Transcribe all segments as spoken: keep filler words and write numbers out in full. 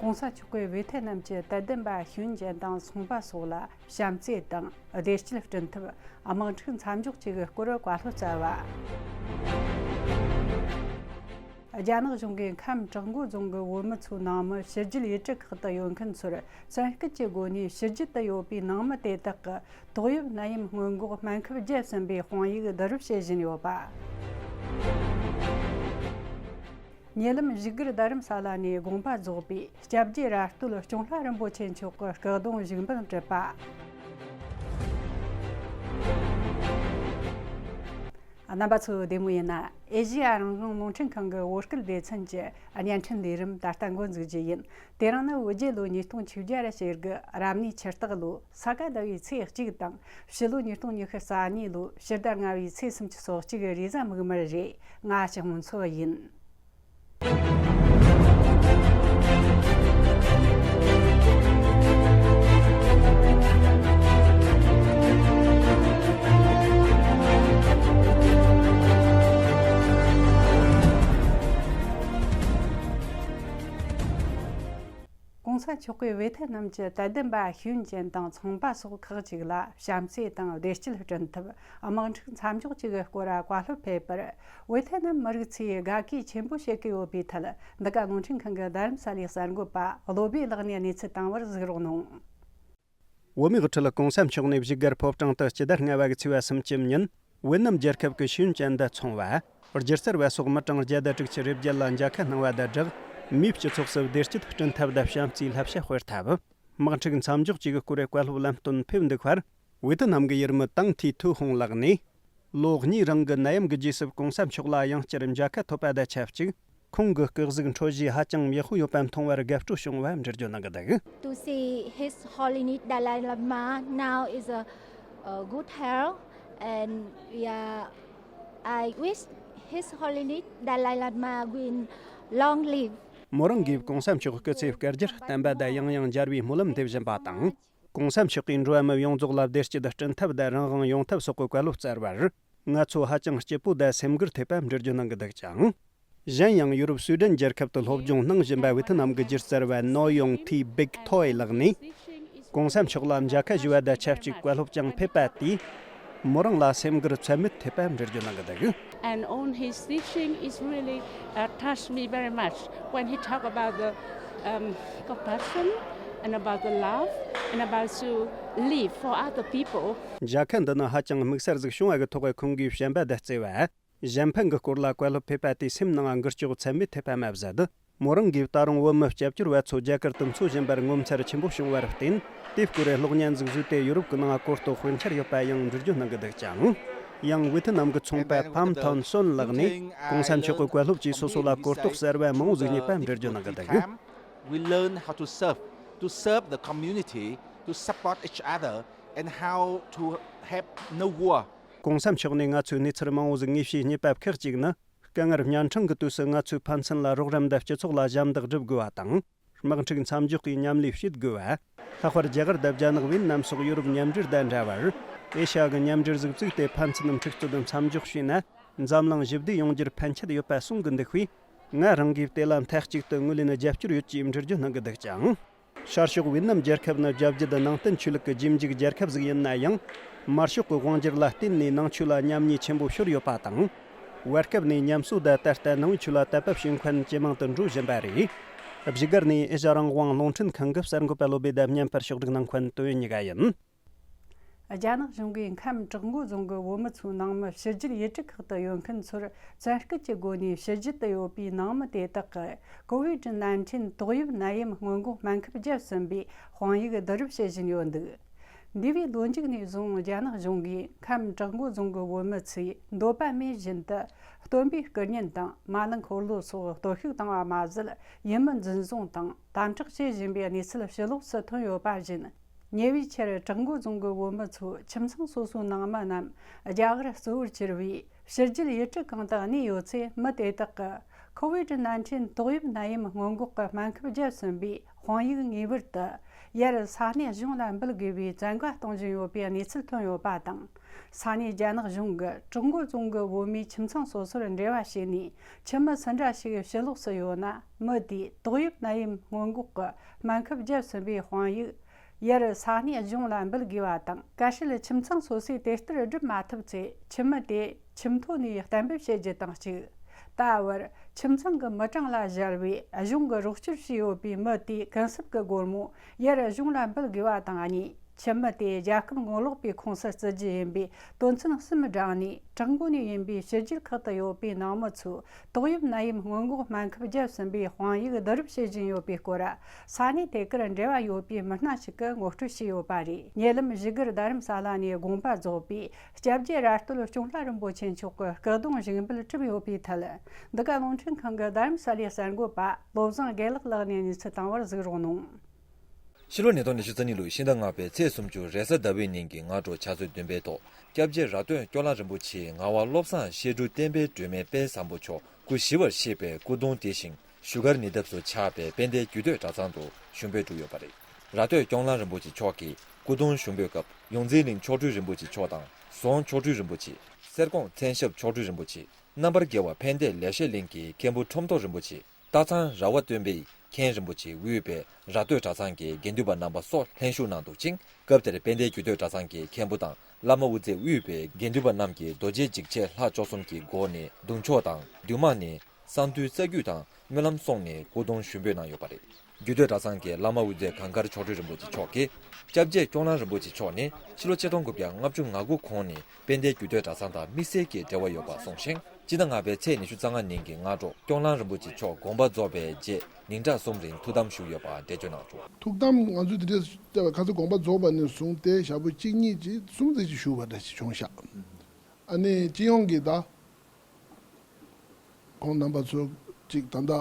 ༸གོང་ས་མཆོག་གིས་ཝེ་ཐེ་ནམ་གྱི་དད་ལྡན་པ་ཤེས་ཡོན་ཅན་དང་ཚོང་པ་སོགས་ལ་བྱམས་བརྩེ་དང་བདེ་སྐྱིད་བསྐྲུན་ཐབས་དམག་འཁྲུག་མཚམས་འཇོག་བྱེད་དགོས་སྐོར་བཀའ་སློབ་སྩལ་བ། རྒྱ་ནག་གཞུང་གིས་ཁམས་བྲག་འགོ་རྫོང་གི་བོད་མི་ཚོའི་ནང་མི་ཕྱི་རྒྱལ་ཡུལ་གྲུ་ཁག་ཏུ་ཡོད་མཁན་ཚོར་བཙན་སྐུལ་གྱི་སྒོ་ནས་ཕྱི་རྒྱལ་དུ་ཡོད་པའི་ནང་མི་དེ་དག་གི་ཏོག་དབྱིབས་ནད་ཡམས་སྔོན་འགོག་སྨན་ཁབ་བརྒྱབ་ཟིན་པའི་དཔང་ཡིག་བསྡུ་རུབ་བྱེད་བཞིན་ཡོད་པ། ཉེ་ལམ་བཞུགས་སྒར་རྡ་རམ་ས་ལ་ནས་དགོངས་པ་རྫོགས་པའི་སྐྱབས་རྗེ་ར་སྟོད་སྐྱོང་ལྷ་རིན་པོ་ཆེ་མཆོག་གི་སྐུ་གདུང་བཞུགས་འབུལ་གྲུབ་པ། རྣམ་པ་ཚོ་བདེ་མོ་ཡིན་ན། ཨེ་ཤེ་ཡ་རང་དབང་རླུང་འཕྲིན་ཁང་གི་བོད་སྐད་སྡེ་ཚན་གྱི་བརྙན་འཕྲིན་ལས་རིམ་ད་ལྟ་འགོ་འཛུགས་རྒྱུ་ཡིན། དེ་རིང་ནི་བོད་རྒྱལ་ལོ་ཉིས་སྟོང་བཅོ་བརྒྱད་ར་ཞེ་དགུ་རབ་གནས་ཆུ་སྟག་ལོ་ས་ག་ཟླ་བའི་ཚེས་གཅིག་དང་། ཕྱི་ལོ་ཉིས་སྟོང་ཉི་ཤུ་རྩ་གཉིས་ལོ་ཕྱི་ཟླ་ལྔ་བའི་ཚེས་སུམ་ཅུ་སོ་གཅིག་རེས་གཟའ་མིག་དམར་རེད། ང་ཞིག་སྔོན་འཚོ་ཡིན། གོང་ས་མཆོག་གིས་ཝེ་ཐེ་ནམ་གྱི་དད་ལྡན་པ་ཤེས་ཡོན་ཅན་དང་ཚོང་པ་སོགས་ཁག་ཅིག་ལ་བྱམས་བརྩེ་དང་བདེ་སྐྱིད་བསྐྲུན་ཐབས་དམག་འཁྲུག་མཚམས་འཇོག་བྱེད་དགོས་སྐོར་བཀའ་སློབ་ཕེབས་པར། ཝེ་ཐེ་ནམ་མི་རིགས་ཚོས་དགའ་གུས་ཆེན་པོ་བྱེད་ཀྱི་ཡོད་པའི་ཐད། འདི་ག་རླུང་འཕྲིན་ཁང་གི་རྡ་རམ་ས་ལའི་གསར་འགོད་པ་བློ་བྷེ་ལགས་ནས་གནས་ཚུལ་བཏང་བར་གཟིགས་རོགས་གནང་། བོད་མིའི་དབུ་ཁྲིད་གོང་ས་མཆོག་ནས་བཞུགས་སྒར་ཕོ་བྲང་དུ་སྤྱི་ཟླ་ལྔ་པ་གི་ཚེས་པ་སུམ་ཅུ་ཉིན་ཝེ་ནམ་རྒྱལ་ཁབ་ཀྱི་ཤེས་ཡོན་ཅན་དང་ཚོང་པ། སྒྱུ་རྩལ་བ་སོགས་མི་གྲངས་བརྒྱ་དང་དྲུག་ཅུ་རེ་བརྒྱད་ལ་མཇལ་ཁ་གནང་བ་དང་སྦྲགས། མིའི་སྤྱི་ཚོགས་སུ་བདེ་སྐྱིད་བསྐྲུན་ཐབས་དང་བྱམས་བརྩེའི་བསླབ་བྱ་སྤེལ་ཐབས། དམག་འཁྲུག་མཚམས་འཇོག་བྱེད་དགོས་སྐོར་བཀའ་སློབ་ལམ་སྟོན་ཕེབས་འདུག་པར། ཝེ་ཐི་ནམ་གྱི་ཡུལ་མི་ཏང་ཐི་ཐུ་ཧོང་ལགས་ནས། ལོ་གཉིས་རིང་གི་ནད་ཡམས་ཀྱི་རྗེས་སུ་གོང་ས་མཆོག་ལ་ཡང་བསྐྱར་མཇལ་ཁ་ཐོབ་པ་དང་ཆབས་ཅིག་ཁོང་གི་སྐུ་གཟུགས་འཕྲོད་བཞེས་ཧ་ཅང་ཡག་པོ་ཡོད་པ་མཐོང་བར་དགའ་སྤྲོ་བྱུང་བ་འགྲེལ་བརྗོད་གནང་གི་འདུག To see His Holiness Dalai Lama now is a, a good health, and yeah, I wish His Holiness Dalai Lama will long live. མོ་རང་གིས་གོང་ས་མཆོག་སྐུ་ཚེ་བསྐལ་བརྒྱར་བརྟན་པ་དང་ཡང་ཡང་མཇལ་བའི་སྨོན་ལམ་འདེབས་བཞིན་པ་དང་། གོང་ས་མཆོག་གིས་འགྲོ་བ་མི་ཡོངས་རྫོགས་ལ་བདེ་སྐྱིད་བསྐྲུན་ཐབས་དང་རང་དབང་ཡོང་ཐབས་སོགས་ཀྱི་བཀའ་སློབ་སྩལ་བར། ང་ཚོ་ཧ་ཅང་སྐྱིད་པོ་དང་སེམས་འགུལ་ཐེབས་པ་འགྲེལ་བརྗོད་གནང་གི་འདུག་ཅིང་། གཞན་ཡང་ཡུ་རོབ་སུའེ་ཏེན་རྒྱལ་ཁབ་ཏུ་སློབ་སྦྱོང་གནང་བཞིན་པ་ཝེ་ཐི་ནམ་གྱི་སྒྱུ་རྩལ་བ་ནོ་ཡོང་ཐི་བིག་ཐོའེ་ལགས་ནས། གོང་ས་མཆོག་ལ་མཇལ་ཁ་ཞུ་བ་དང་ཆབས་ཅིག་བཀའ་སློབ་ཀྱང་ཕེབས་པ་དེས། མོ་རང་ལ་སེམས་འགུལ་ཚད་མེད་ཐེབས་པ་འགྲེལ་བརྗོད་གནང་གི་འདུག And on his teaching is really uh, touched me very much when he talked about the um, compassion and about the love and about to live for other people. མཇལ་ཁ་འདི་ནི་ཧ་ཅང་དམིགས་བསལ་ཟིག་བྱུང་བ་གི་ཐོག་ཁོང་གིས་བཤད་པ་དང་བརྩེ་བ། གཞན་ཕན་གྱི་སྐོར་ལ་བཀའ་སློབ་ཕེབས་པ་དེས་སེམས་ནང་འགུལ་སྐྱོད་ཚད་མེད་ཐེབས་པ་མ་ཟད། མོ་རང་གིས་ད་རུང་བོད་མི་སྐྱབས་བཅོལ་བ་ཚོ་རྒྱ་གར་དུ་འཚོ་བཞིན་པར་ངོ་མཚར་ཆེན་པོ་བྱུང་བར་བརྟེན། དེའི་སྐོར་གློག་བརྙན་ཟིག་བཟོས་ཏེ་ཡུ་རོབ་ཀྱི་ནང་གོ་རྟོགས་སྤེལ་འཆར་ཡོད་པ་ཡང་འགྲེལ་བརྗོད་གནང་གི་འདུག་ཅིང་། ཡང་ཝེ་ཐི་ནམ་གྱི་ཚོང་པ་ཕམ་ཐོན་སོན་ལགས་ནས་གོང་ས་མཆོག་གི་བཀའ་སློབ་ཀྱིས་སོ་སོ་ལ་གོ་རྟོགས་གསར་བ་མང་བོ་ཟིག་རྙེད་པ་འགྲེལ་བརྗོད་གནང་གི་འདུག We learn how to serve, to serve the community, to support each other, and how to have no war. གོང་ས་མཆོག་ནས་ང་ཚོའི་གནས་ཚུལ་མང་བོ་ཟིག་ངེས་ཤེས་རྙེད་པ་ཁག་ཅིག་ནི། དཀའ་ངལ་གཉན་འཕྲང་གི་དུས་སུ་ང་ཚོའི་ཕན་ཚུན་ལ་རོགས་རམ་དང་སྤྱི་ཚོགས་ལ་ཞབས་འདེགས་སྒྲུབ་དགོས་པ་དང་། དམག་འཁྲུག་མཚམས་འཇོག་གི་མཉམ་ལས་བྱེད་དགོས་པ། ལྷག་པར་རྒྱ་གར་དང་རྒྱ་ནག་ཝེ་ནམ་སོགས་ཡུ་རོབ་མཉམ་འབྲེལ་དང་འདྲ་བར། ཨེ་ཤ་ཡ་གི་མཉམ་འབྲེལ་ཟིག་བཙུགས་ཏེ་ཕན་ཚུན་འཁྲུག་རྩོད་མཚམས་འཇོག་བྱས་ན། འཛམ་གླིང་ཞི་བདེ་ཡོང་རྒྱུར་ཕན་ཆད་ཡོད་པ་གསུང་གི་འདུག་པས། ང་རང་གིས་དེ་ལ་མཐའ་གཅིག་ཏུ་ངོས་ལེན་རྒྱབ་སྐྱོར་ཡོད་ཅེས་འགྲེལ་བརྗོད་གནང་གི་འདུག་ཅིང་། ཤར་ཕྱོགས་ཝེ་ནམ་རྒྱལ་ཁབ་ནི་བརྒྱ་བརྒྱད་ནང་བསྟན་ཆོས་ལུགས་ཀྱི་ཇེ་མཇུག་རྒྱལ་ཁབ་ཟིག་ཡིན་ན་ཡང་། དམར་ཤོག་གི་དབང་སྒྱུར་ལ་བརྟེན་ནས་ནང་ཆོས་ལ་ཉམས་ཉེས་ཆེན་པོ་ཤོར་ཡོད་པ་དང་། བར་སྐབས་ནས་ཉམས་གསོ་དང་ད་ལྟ་ནང་ཆོས་ལ་དད་པ་བྱེད་མཁན་ཇེ་མང་དུ་འགྲོ་བཞིན་པ་རེད། བཞུགས་སྒར་ནས་ཨེ་ཤ་རང་དབང་རླུང་འཕྲིན་ཁང་གི་གསར་འགོད་པ་བློ་བྷེ་དང་མཉམ་པར་ཕྱོགས་སྒྲིག་གནང་མཁན་ཏུའུ་ཡོན་གཉིས་ཀ་ཡིན། རྒྱ་ནག་གཞུང་གིས་ཁམས་བྲག་འགོ་རྫོང་གི་བོད་མི་ཚོའི་ནང་མི་ཕྱི་རྒྱལ་ཡུལ་གྲུ་ཁག་ཏུ་ཡོད་མཁན་ཚོར་བཙན་སྐུལ་གྱི་སྒོ་ནས་ཕྱི་རྒྱལ་དུ་ཡོད་པའི་ནང་མི་དེ་དག་གི་ཀོ་ཝིཌ་ནའིན་ཊིན་ཏོག་དབྱིབས་ནད་ཡམས་སྔོན་འགོག་སྨན་ཁབ་བརྒྱབ་ཟིན་པའི་དཔང་ཡིག་བསྡུ་རུབ་བྱེད་བཞིན་ཡོད་འདུག་འདས་པའི་ལོ་མཇུག་ནས་བཟུང་རྒྱ་ནག་གཞུང་གིས་ཁམས་བྲག་འགོ་རྫོང་གི་བོད་མི་ཚོས་འདོད་པ་མེད་བཞིན་དུ་སྟོན་པའི་སྐུ་བརྙན་དང་མ་ཎི་འཁོར་ལོ་སོགས་གཏོར་བཤིག་བཏང་བ་མ་ཟད། ཡིད་སྨོན་འཛིན་བཟུང་དང་དམ་དྲག་བྱེད་བཞིན་པའི་གནས་ཚུལ་ཕྱི་ལོགས་སུ་ཐོན་ཡོད་པ་བཞིན། ཉེ་བའི་ཆར་བྲག་འགོ་རྫོང་གི་བོད་མི་ཚོ་ཁྱིམ་ཚང་སོ་སོའི་ནང་མི་རྣམས་རྒྱ་གར་གཙོ་བོར་གྱུར་བའི་ཕྱི་རྒྱལ་ཡུལ་གྲུ་གང་དུ་གནས་ཡོད་ཚེ་མི་དེ་དག་གི་ ཁོ་ཝིད་ནའིན་ཊིན་ཏོག་དབྱིབས་ནད་ཡམས་སྔོན་འགོག་གི་སྨན་ཁབ་བརྒྱབ་ཟིན་པའི་དཔང་ཡིག་ངེས་པར་དུ་ཡར་ས་གནས་གཞུང་ལ་འབུལ་དགོས་པའི་བཙན་བཀའ་གཏོང་བཞིན་ཡོད་པའི་གནས་ཚུལ་ཐོན་ཡོད་པ་དང་། ས་གནས་རྒྱ་ནག་གཞུང་གིས་བྲག་འགོ་རྫོང་གི་བོད་མིའི་ཁྱིམ་ཚང་སོ་སོར་འབྲེལ་བ་བྱས་ནས། ཁྱིམ་མི་སུ་འདྲ་ཞིག་ཕྱི་ལོགས་སུ་ཡོད་ན། མི་དེས་ཏོག་དབྱིབས་ནད་ཡམས་སྔོན་འགོག་གི་སྨན་ཁབ་བརྒྱབ་ཟིན་པའི་དཔང་ཡིག་ཡར་ས་གནས་གཞུང་ལ་འབུལ་དགོས་པ་དང་། གལ་སྲིད་ཁྱིམ་ཚང་སོ་སོས་དེ་ལྟར་སྒྲུབ་མ་ཐུབ་ཚེ། ཁྱིམ་མི་དེ་ཁྱིམ་ཐོ་ནས་གཏན་འབེབས་བྱེད་རྒྱུ་དང་གཅིག་ད་བར་ཁྱིམ་ཚང་གི་མི་གྲངས་ལ་གཞལ་བའི་གཞུང་གིས་རོགས་སྐྱོར་བྱས་ཡོད་པའི་མི་དེའི་ཀུན་གསབ་ཀྱི་སྒོར་མོ་ཡར་གཞུང་ལ་འབུལ་དགོས་པ་དང་གཉིས། ཁྱིམ་མི་དེ་རྒྱལ་ཁབ་ངོ་ལོག་པའི་ཁོངས་སུ་བརྩི་རྒྱུ་ཡིན་པའི་དོན་ཚན་གསུམ་བགྲངས་ནས། བྲག་འགོ་ནས་ཡིན་པའི་ཕྱི་རྒྱལ་ཁག་ཏུ་ཡོད་པའི་ནང་མི་ཚོས་ཏོག་དབྱིབས་ནད་ཡམས་སྔོན་འགོག་སྨན་ཁབ་བརྒྱབ་ཟིན་པའི་དཔང་ཡིག་བསྡུ་རུབ་བྱེད་བཞིན་ཡོད་པའི་སྐོར། ས་གནས་དེ་གར་འབྲེལ་བ་ཡོད་པའི་མི་སྣ་ཞིག་གིས་ངོ་སྤྲོད་བྱས་ཡོད་པ་རེད། ཉེ་ལམ་བཞུགས་སྒར་རྡ་རམ་ས་ལ་ནས་དགོངས་པ་རྫོགས་པའི་སྐྱབས་རྗེ་ར་སྟོད་སྐྱོང་ལྷ་རིན་པོ་ཆེ་མཆོག་གི་སྐུ་གདུང་བཞུགས་འབུལ་གྲུབ་ཡོད་པའི་ཐད། འདི་ག་རླུང་འཕྲིན་ཁང་གི་རྡ་རམ་ས་ལའི་གསར་འགོད་པ་བློ་བཟང་དགེ་ལེགས་ལགས་ནས་གནས་ཚུལ་བཏང་བར་གཟིགས་རོགས་གནང་། ཕྱི་ལོ་ཉིས་སྟོང་ཉི་ཤུ་རྩ་གཉིས་ལོའི་ཕྱི་ཟླ་ལྔ་པའི་ཚེས་སུམ་ཅུ་རེས་གཟའ་ཟླ་བའི་ཉིན་གྱི་སྔ་དྲོ་ཕྱག་ཚོད་བདུན་པའི་ཐོག་སྐྱབས་རྗེ་ར་སྟོད་སྐྱོང་ལྷ་རིན་པོ་ཆེའི་ངག་དབང་བློ་བཟང་བཤད་སྒྲུབ་བསྟན་པའི་སྒྲོན་མེ་དཔལ་བཟང་པོ་མཆོག་སྐུ་ཞི་བར་གཤེགས་པའི་སྐུ་གདུང་དེ་བཞིན་བཞུགས་སྒར་ཉེ་འདབས་སུ་ཆགས་པའི་དཔལ་ལྡན་རྒྱུད་སྟོད་གྲྭ་ཚང་དུ་བཞུགས་འབུལ་གྲུབ་ཡོད་པ་རེད། ར་སྟོད་སྐྱོང་ལྷ་རིན་པོ་ཆེ་མཆོག་གི་སྐུ་གདུང་བཞུགས་འབུལ་སྐབས། ཡོངས་འཛིན་གླིང་མཆོག་སྤྲུལ་རིན་པོ་ཆེ་མཆོག་དང་། ཟོང་མཆོག་སྤྲུལ་རིན་པོ་ཆེ། གསེར་ཀོང་མཚན་ཞབས་མཆོག་སྤྲུལ་རིན་པོ་ཆེ། རྣམ་པར་རྒྱལ་བ་ཕན་བདེ་ལེགས་བཤད་གླིང་གི་མཁན་པོ་ཁྲོམ་ཐོག་རིན་པོ་ཆེ། སྟག་ཚང་ར་བ་སྟོན་པའི་མཁན་རིན་པོ་ཆེ་དབུས་པའི་ར་སྟོད་གྲྭ་ཚང་གི་དགེ་འདུན་པ་རྣམ་པ་སོགས་ལྷན་ཞུགས་གནང་འདུག་ཅིང་། སྐབས་དེར་དཔལ་ལྡན་རྒྱུད་སྟོད་གྲྭ་ཚང་གི་མཁན་པོ་དང་། བླ་མ་དབུ་མཛད་དབུས་པའི་དགེ་འདུན་པ་རྣམས་ཀྱིས་རྡོ་རྗེ་འཇིགས་བྱེད་ལྷ་བཅུ་གསུམ་གྱི་སྒོ་ནས་གདུང་ཆོག་དང་། འདུས་མང་ནས་གསང་འདུས་རྩ་རྒྱུད་དང་སྨོན་ལམ་སོགས་ནས་སྐུ་གདུང་ཞུ་འབུལ་གནང་ཡོད་པ་རེད། རྒྱུད་སྟོད་གྲྭ་ཚང་གི་བླ་མ་དབུ་མཛད་གངས་དཀར་མཆོག་སྤྲུལ་རིན་པོ་ཆེ་མཆོག་གིས། སྐྱབས་རྗེ་སྐྱོང་ལྷ་རིན་པོ་ཆེ་མཆོག་ནི་ཕྱི་ལོ་ཆིག་སྟོང་དགུ་བརྒྱ་ལྔ་བཅུ་ང་དགུ་གོང་ནས་དཔལ་ལྡན་རྒྱུད་སྟོད་གྲྭ་ཚང་དང་དམིགས་བསལ་གྱི་འབྲེལ་བ་ཡོད་པ་གསུངས་ཤིང་། སྤྱི་ཟླ་ལྔ་པའི་ཚེས་ཉི་ཤུ་རྩ་ལྔ་ཉིན་གྱི་སྔ་དྲོ་སྐྱོང་ལྷ་རིན་པོ་ཆེ་མཆོག་དགོངས་པ་རྫོགས་པའི་རྗེས་ཉིན་གྲངས་གསུམ་རིང་ཐུགས་དམ་བཞུགས་ཡོད་པ་འགྲེལ་བརྗོད་གནང་བྱུང་། ཐུགས་དམ་ང་ཚོས་དེ་འདྲའི་ལྟ་བའི་ཁ་སང་དགོངས་པ་རྫོགས་པ་ནས་བཟུང་སྟེ་ཞག་པོ་གཅིག་གཉིས་ཀྱི་གསུམ་ཙམ་ཅིག་བཞུགས་པ་འདྲ་ཞིག་བྱུང་ཤག་ཨ་ནི་སྤྱི་ཡོངས་ཀྱི་ད། ཁོང་རྣམ་པ་ཚོ་གཅིག་ད་ལྟ་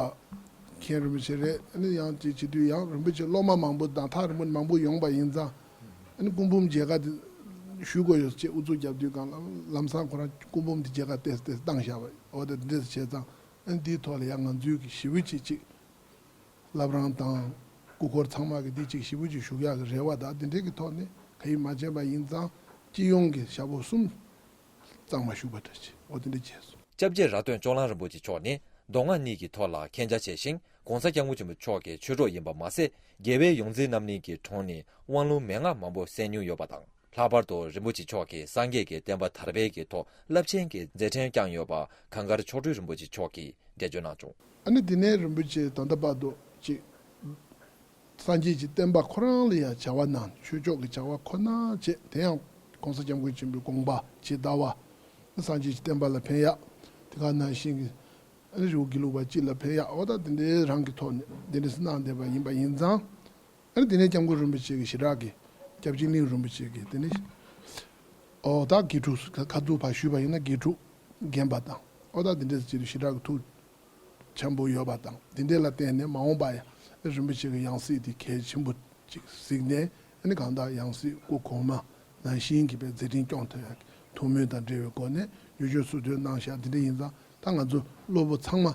མཁན་རིན་པོ་ཆེ་རེད། ཨ་ནི་ཡང་གཅིག་བྱེད་དུས་ཡང་རིན་པོ་ཆེ་སློབ་མ་མང་པོ་དང་ཐག་རིང་པོ་མང་པོ་ཡོང་པ་ཡིན་ཙང་། ཨ་ནི་སྐུ་འབུམ་མཇལ་ཁ་དེ་ཞུ་དགོས་ཡོད་ཅེས་ཨུ་ཚུགས་རྒྱབ་དུས་སྒང་ལ་ལམ་སང་ཁོ་རང་སྐུ་འབུམ་དེ་མཇལ་ཁ་ཏོག་ཙམ་ཏོག་ཙམ་བཏང་བཞག་པ། འོ་ད་འདི་འདྲས་བྱས་ཙང་ཨ་ནི་འདིའི་ཐོག་ལ་ཡང་ང་ཚོའི་གི་ཞེ་པོ་ཅིག་ཅིག་བླ་བྲང་དང་སྐུ་འཁོར་ཚང་མ་གི་འདི་ཅིག་ཞེ་པོ་ཅིག་ཞུ་ཡག་གི་རེ་བ་དང་འདི་འདྲས་ཀྱི་ཐོག་ནས་ག་ཡིན་མ་བྱས་པ་ཡིན་ཙང་སྤྱི་ཡོངས་ཀྱི་ཞག་པོ་གསུམ། གཙང་མ་བཞུགས་པ་འདྲ་ཞིག་འོ་དེ་འདྲ་བྱས་སོང་། སྐྱབས་རྗེ་ར་སྟོད་སྐྱོང་ལྷ་རིན་པོ་ཆེ་མཆོག་ནི་མདོ་སྔགས་གཉིས་ཀྱི་ཐོག་ལ་མཁྱེན་རྒྱ་ཆེ་ཞིང་། ༸གོང་ས་༸སྐྱབས་མགོན་ཆེན་པོ་མཆོག་གི་ཆོས་གྲོགས་ཡིན་པ་མ་ཟད། རྒྱལ་བའི་ཡོངས་འཛིན་རྣམ་གཉིས་ཀྱི་དྲུང་ནས་དབང་ལུང་མན་ངག་མང་པོ་གསན་མྱོང་ཡོད་པ་དང་། ལྷག་པར་དུ་རིན་པོ་ཆེ་མཆོག་གིས་སངས་རྒྱས་ཀྱི་བསྟན་པ་དར་སྤེལ་གྱི་ཐོག་རླབས་ཆེན་གྱི་མཛད་འཕྲིན་བསྐྱངས་ཡོད་པ་གངས་དཀར་མཆོག་སྤྲུལ་རིན་པོ་ཆེ་མཆོག་གིས་འགྲེལ་བརྗོད་གནང་བྱུང་། ཨ་ནི་དེ་ནས་རིན་པོ་ཆེ་ད་ལྟ་བར་དུ་ཅིག་སངས་རྒྱས་ཀྱི་བསྟན་པ་ཁོ་རང་ལ་ཡང་བྱ་བ་གནང་། ཆོས་ཕྱོགས་ཀྱི་བྱ་བ་ཁོ་ན་བྱས། དེ་ཡང་༸གོང་ས་༸སྐྱབས་མགོན་ཆེན་པོའི་དགོངས་པ་ཇི་ལྟ་བ། སངས་རྒྱས་ཀྱི་བསྟན་པ་ལ་ཕན་ཡག་དེ་ག་ནང་བཞིན་གྱི་ཨ་ནི་རི་བོ་དགེ་ལུགས་པ་སྤྱི་ལ་ཕན་ཡག་འོ་ད་དེ་འདྲའི་རང་གི་ཐོག་ནས་དེ་འདྲ་གནང་བསྡད་པ་ཡིན་པ་ཡིན་ཙང་། ཨ་ནི་དེ་ནས་༸སྐྱབས་མགོན་རིན་པོ་ཆེ་གི་ཞེ་དྲག་གི་སྐྱབས་རྗེ་གླིང་རིན་པོ་ཆེ་གི་དེ་ནས་ཨོ་ད་དགེ་ཕྲུག་ཁ་ཐུག་ཕར་ཞུས་པ་ཡིན་ན་དགེ་ཕྲུག་རྒན་པ་དང་ཨོ་ད་དེ་འདྲ་ཅིག་ཞེ་དྲག་གི་ཐུགས་འཆམ་པོ་ཡོད་པ་དང་། དེ་འདྲ་ལ་བརྟེན་ནས་མ་འོངས་པ་ཡང་རིན་པོ་ཆེ་གི་ཡང་སྲིད་དེ་གལ་ཆེན་པོ་ཅིག་གཟིགས་ནས། ཨ་ནི་གང་ལྟར་ཡང་སྲིད་སྐུ་གོང་མ་ནང་བཞིན་གྱི་པའི་མཛད་འཕྲིན་སྐྱོང་ཐུབ་ཡག་གི་ཐུགས་སྨོན་དང་འབྲེལ་བའི་སྒོ་ནས་འགྲེལ་བརྗོད་སུ་ཐོན་གནང་ཤག་དེ་འདྲ་ཡིན་ཙང་ད་ང་ཚོ་སློབ་བུ་ཚང་མ་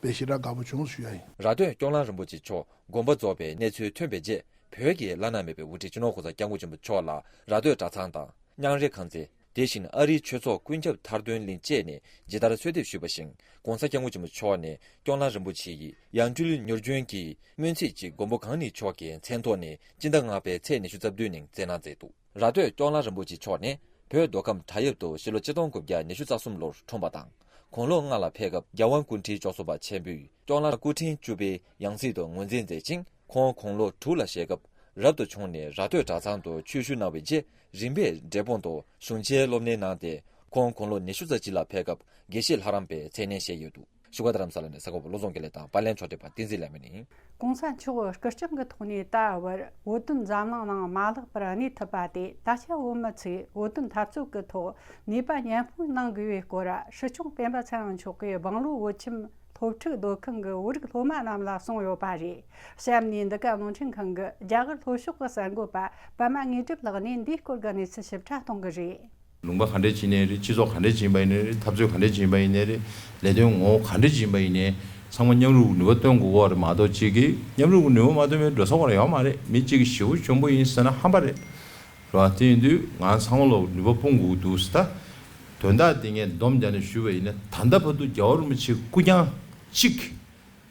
དཔེ་ཞེ་དྲག་དགའ་པོ་བྱུང་ཞུ་ཡ་ཡིན། ར་སྟོད་སྐྱོང་ལྷ་རིན་པོ་ཆེ་མཆོག་དགོངས་པ་རྫོགས་པའི་གནས་ཚུལ་ཐོན་པའི་རྗེས། བོད་ཀྱི་བླ་ན་མེད་པའི་དབུ་ཁྲིད་སྤྱི་ནོར་༸གོང་ས་༸སྐྱབས་མགོན་ཆེན་པོ་མཆོག་ལ་ར་སྟོད་གྲྭ་ཚང་དང་། མཉམ་རེབ་ཁང་ཚན། དེ་བཞིན་ཨ་རིའི་ཆོས་ཚོགས་ཀུན་ཁྱབ་མཐར་དོན་གླིང་བཅས་ནས་ཇི་ལྟར་གསོལ་འདེབས་ཞུས་པ་བཞིན། ༸གོང་ས་༸སྐྱབས་མགོན་ཆེན་པོ་མཆོག་ནས་སྐྱོང་ལྷ་རིན་པོ་ཆེ་ཡི་ཡང་སྤྲུལ་མྱུར་འབྱོན་གྱི་སྨོན་ཚིག་ཅིག་མགོན་པོ་གང་ཉིད་མཆོག་གི་མཚན་ཐོག་ནས་སྤྱི་ཟླ་ལྔ་པའི་ཚེས་ཉི་ཤུ་རྩ་བདུན་ཉིན་བསྩལ་གནང་མཛད་འདུག་ར་སྟོད་སྐྱོང་ལྷ་རིན་པོ་ཆེ་མཆོག་ནི་བོད་མདོ་ཁམས་བྲག་གཡབ་ཏུ་ཕྱི་ལོ་ཆིག་སྟོང་དགུ་བརྒྱ་ཉི་ཤུ་རྩ་གསུམ་ལོར་འཁྲུངས་པ་དང་། དགུང་ལོ་ལྔ་ལ་ཕེབས་སྐབས་རྒྱལ་དབང་སྐུ་ཕྲེང་བཅུ་གསུམ་པ་ཆེན་པོས་སྐྱོང་ལྷ་སྐུ་ཕྲེང་བཅུ་པའི་ཡང་སྲིད་དུ་ངོས་འཛིན་མཛད་ཅིང་། ཁོང་དགུང་ལོ་དྲུག་ལ་བཞེས་སྐབས་རབ་ཏུ་བྱུང་ནས་ར་སྟོད་གྲྭ་ཚང་དུ་ཆོས་ཞུགས་གནང་བའི་རྗེས། རིམ་པས་འབྲས་སྤུངས་དུ་གཞུང་ཆེན་སློབ་གཉེར་གནང་སྟེ། ཁོང་དགུང་ལོ་ཉི་ཤུ་རྩ་གཅིག་ལ་ཕེབས་སྐབས་དགེ་བཤེས་ལྷ་རམས་པའི་མཚན་གནས་བཞེས་ཡོད་འདུག་བཞུགས་སྒར་རྡ་རམ་ས་ལ་ནས་གསར་འགོད་པ་བློ་བཟང་དགེ་ལེགས་དང་། པར་ལེན་ཕྱོགས་སྒྲིག་པ་བསྟན་འཛིན་ལྷ་མོ་ཡིན། གོང་ས་མཆོག་སྐུ་སྐྱོང་གི་ཐོག་ནས་ད་བར་བོད་དོན་འཛམ་གླིང་ནང་མ་ལྷག་པར་གནས་ཐུབ་པ་དེ། ད་ཆ་བོད་མི་ཚོས་བོད་དོན་འཐབ་རྩོད་ཀྱི་ཐོག་ནུས་པ་མཉམ་སྤུངས་གནང་དགོས་པའི་སྐོར། སྲིད་སྐྱོང་སྤེན་པ་ཚེ་རིང་མཆོག་གིས་སྦང་ལུང་བོད་ཁྱིམ་སློབ་ཕྲུག་སྡོད་ཁང་གི་བོད་རིགས་སློབ་མ་རྣམས་ལ་གསུངས་ཡོད་པ་རེད། གཤམ་ནས་འདི་ག་རླུང་འཕྲིན་ཁང་གི་རྒྱ་གར་ལྷོ་ཕྱོགས་ཀྱི་གསར་འགོད་པ་པདྨ་དངོས་གྲུབ་ལགས་ནས་འདིའི་སྐོར་གྱི་གནས་ཚུལ་ཞིབ་ཕྲ་གཏོང་གི་རེད། ལུང་པ་ག་འདྲས་ཅིག་ནས་རེད། སྤྱི་ཚོགས་ག་འདྲས་ཅིག་ཡིན་པ་ཡིན་ནའི་རེད། འཐབ་རྩོད་ག་འདྲས་ཅིག་ཡིན་པ་ཡིན་ནའི་རེད། ལས་དོན་ངོ་བོ་ག་འདྲས་ཅིག་ཡིན་པ་ཡིན་ནའི་ཚང་མ་མཉམ་རུབ་ནུས་པ་བཏོན་དགོས་ཀྱི་ཡོད་རེད་མ་གཏོགས། གཅིག་གིས་མཉམ་རུབ་ནུས་པ་མ་བཏོན་པའི་འགྲོ་ས་ཁོ་རང་ཡོད་མ་རེད། མི་གཅིག་གིས་ཞེ་པོ་གྱོང་པོ་ཡིན་ཟེར་ན་ཧམ་པ་རེད། རེད་བ། དེ་ཡིན་དུས་ང་ཚང་མ་ལ་ནུས་པ་སྤུངས་དགོས་ཀྱི་འདུག་ཟེར། ད་དོན་དག་དེ་ངས་སྡོམ་རྒྱག་ནས་ཞུས་པ་ཡིན་ན། ད་ལྟ་བར་དུ་རྒྱལ་བ་རིན་པོ་ཆེ་སྐུ་རྐྱང་གཅིག་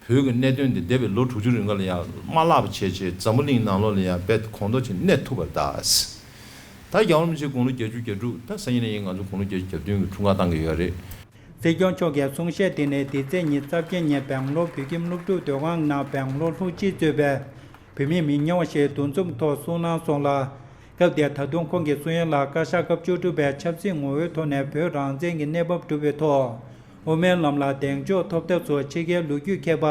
བོད་ཀྱི་གནད་དོན་འདི་འདས་པའི་ལོ་དྲུག་ཅུ་རིང་ག་ལ་ཡང་མ་བརླག་པ་བྱས་བྱས་འཛམ་བུ་གླིང་ནང་ལོགས་ལ་ཡང་རྦད་དེ་གོང་མཐོར་ཕྱིན་གནས་ཐུབ་པ་རེད་ད། ད་རྒྱལ་བ་རིན་པོ་ཆེ་དགུང་ལོ་བརྒྱད་ཅུ་གྱ་དྲུག་ད་སང་ཉིན་ནས་ཡིན། ང་ཚོ་དགུང་ལོ་བརྒྱད་ཅུ་གྱ་བདུན་གྱི་འཁྲུངས་སྐར་བཏང་གི་ཡོད་རེད། སྲིད་སྐྱོང་མཆོག་གི་གསུང་བཤད་དེ་ནི་འདི་ཚེས་ཉི་ཤུ་རྩ་བརྒྱད་ཉིན་སྦེང་ལོར་བོད་ཁྱིམ་སློབ་ཕྲུག་སྡོད་ཁང་ནང་སྦེང་ལོར་ལྷུག་སྤྱིས་གཙོས་པའི་བོད་མི་མི་ཉུང་བ་ཞིག་འདུ་འཛོམས་ཐོག་གསུང་གནང་སོང་ལ། སྐབས་དེར་ད་དུང་ཁོང་གིས་གསུང་ཡ་ལ་བཀའ་ཤག་སྐབས་བཅུ་དྲུག་པས་ཆབ་སྲིད་ངོ་བོའི་ཐོག་ནས་བོད་རང་བཙན་གྱི་གནས་བབ་སྒྲུབ་པའི་ཐོག་དབུ་མའི་ལམ་ལ་གདེང་འཇོག་ཐོབ་ཐབས་སུ་ཕྱི་རྒྱལ་ལོ་རྒྱུས་མཁས་པ་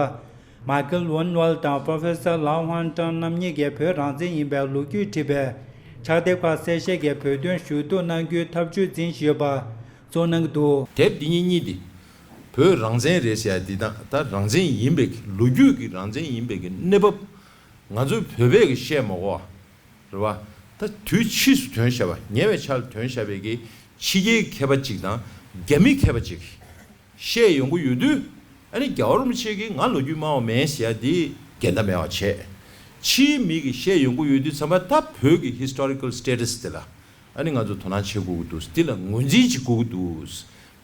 མཱ་ཀལ་ཝན་ཝལ་དང་པོ་རོ་ཕེ་སར་ལའོ་ཧུན་ཀྲང་རྣམ་གཉིས་ཀྱིས་བོད་རང་བཙན་ཡིན་པའི་ལོ་རྒྱུས་བྲིས་པའི་ཕྱག་དེབ་ཁག་གསལ་བཤད་ཀྱིས་བོད་དོན་ཞུ་གཏུག་གནང་རྒྱུའི་ཐབས་བྱུས་འཛིན་བཞིན་ཡོད་པ་གསུངས་གནང་གི་འདུག། དེབ་འདི་གཉིས་གཉིས་དེ་བོད་རང་བཙན་རེད་ཟེར་ཡ་འདི་དང་། ད་རང་བཙན་ཡིན་པའི་ལོ་རྒྱུས་ཀྱི་རང་བཙན་ཡིན་པའི་གི་གནས་བབ། ང་ཚོའི་བོད་པས་གི་བཤད་མ་དགོས་པ་རེད་བ། ད་དུས་ཕྱིས་སུ་ཐོན་བཞག་པ། ཉེ་བའི་ཆར་ལ་ཐོན་བཞག་པའི་གི་ཕྱི་རྒྱལ་མཁས་པ་ཅིག་དང་རྒྱ་མི་མཁས་པ་ཅིག་བཤད་ཡོང་གི་ཡོད་དུས། ཨ་ནི་རྒྱལ་བ་རིན་པོ་ཆེ་གིས་ང་ལོ་རྒྱུས་སྨྲ་བ་མེད་ཟེར་ཡ་འདི་འགལ་ཟླ་མེད་པ་བྱས། ཕྱིའི་མི་གིས་བཤད་ཡོང་གི་ཡོད་དུས་ཙམ་པ། ད་བོད་ཀྱི་ཧི་སི་ཊོ་རི་ཀལ་སི་ཊེ་ཊ་སི་དེ་ལ་ཨ་ནི་ང་ཚོ་དོ་སྣང་བྱེད་དགོས་ཀྱི་འདུག། འདི་ལ་ངོས་འཛིན་བྱེད་དགོས་ཀྱི་འདུག།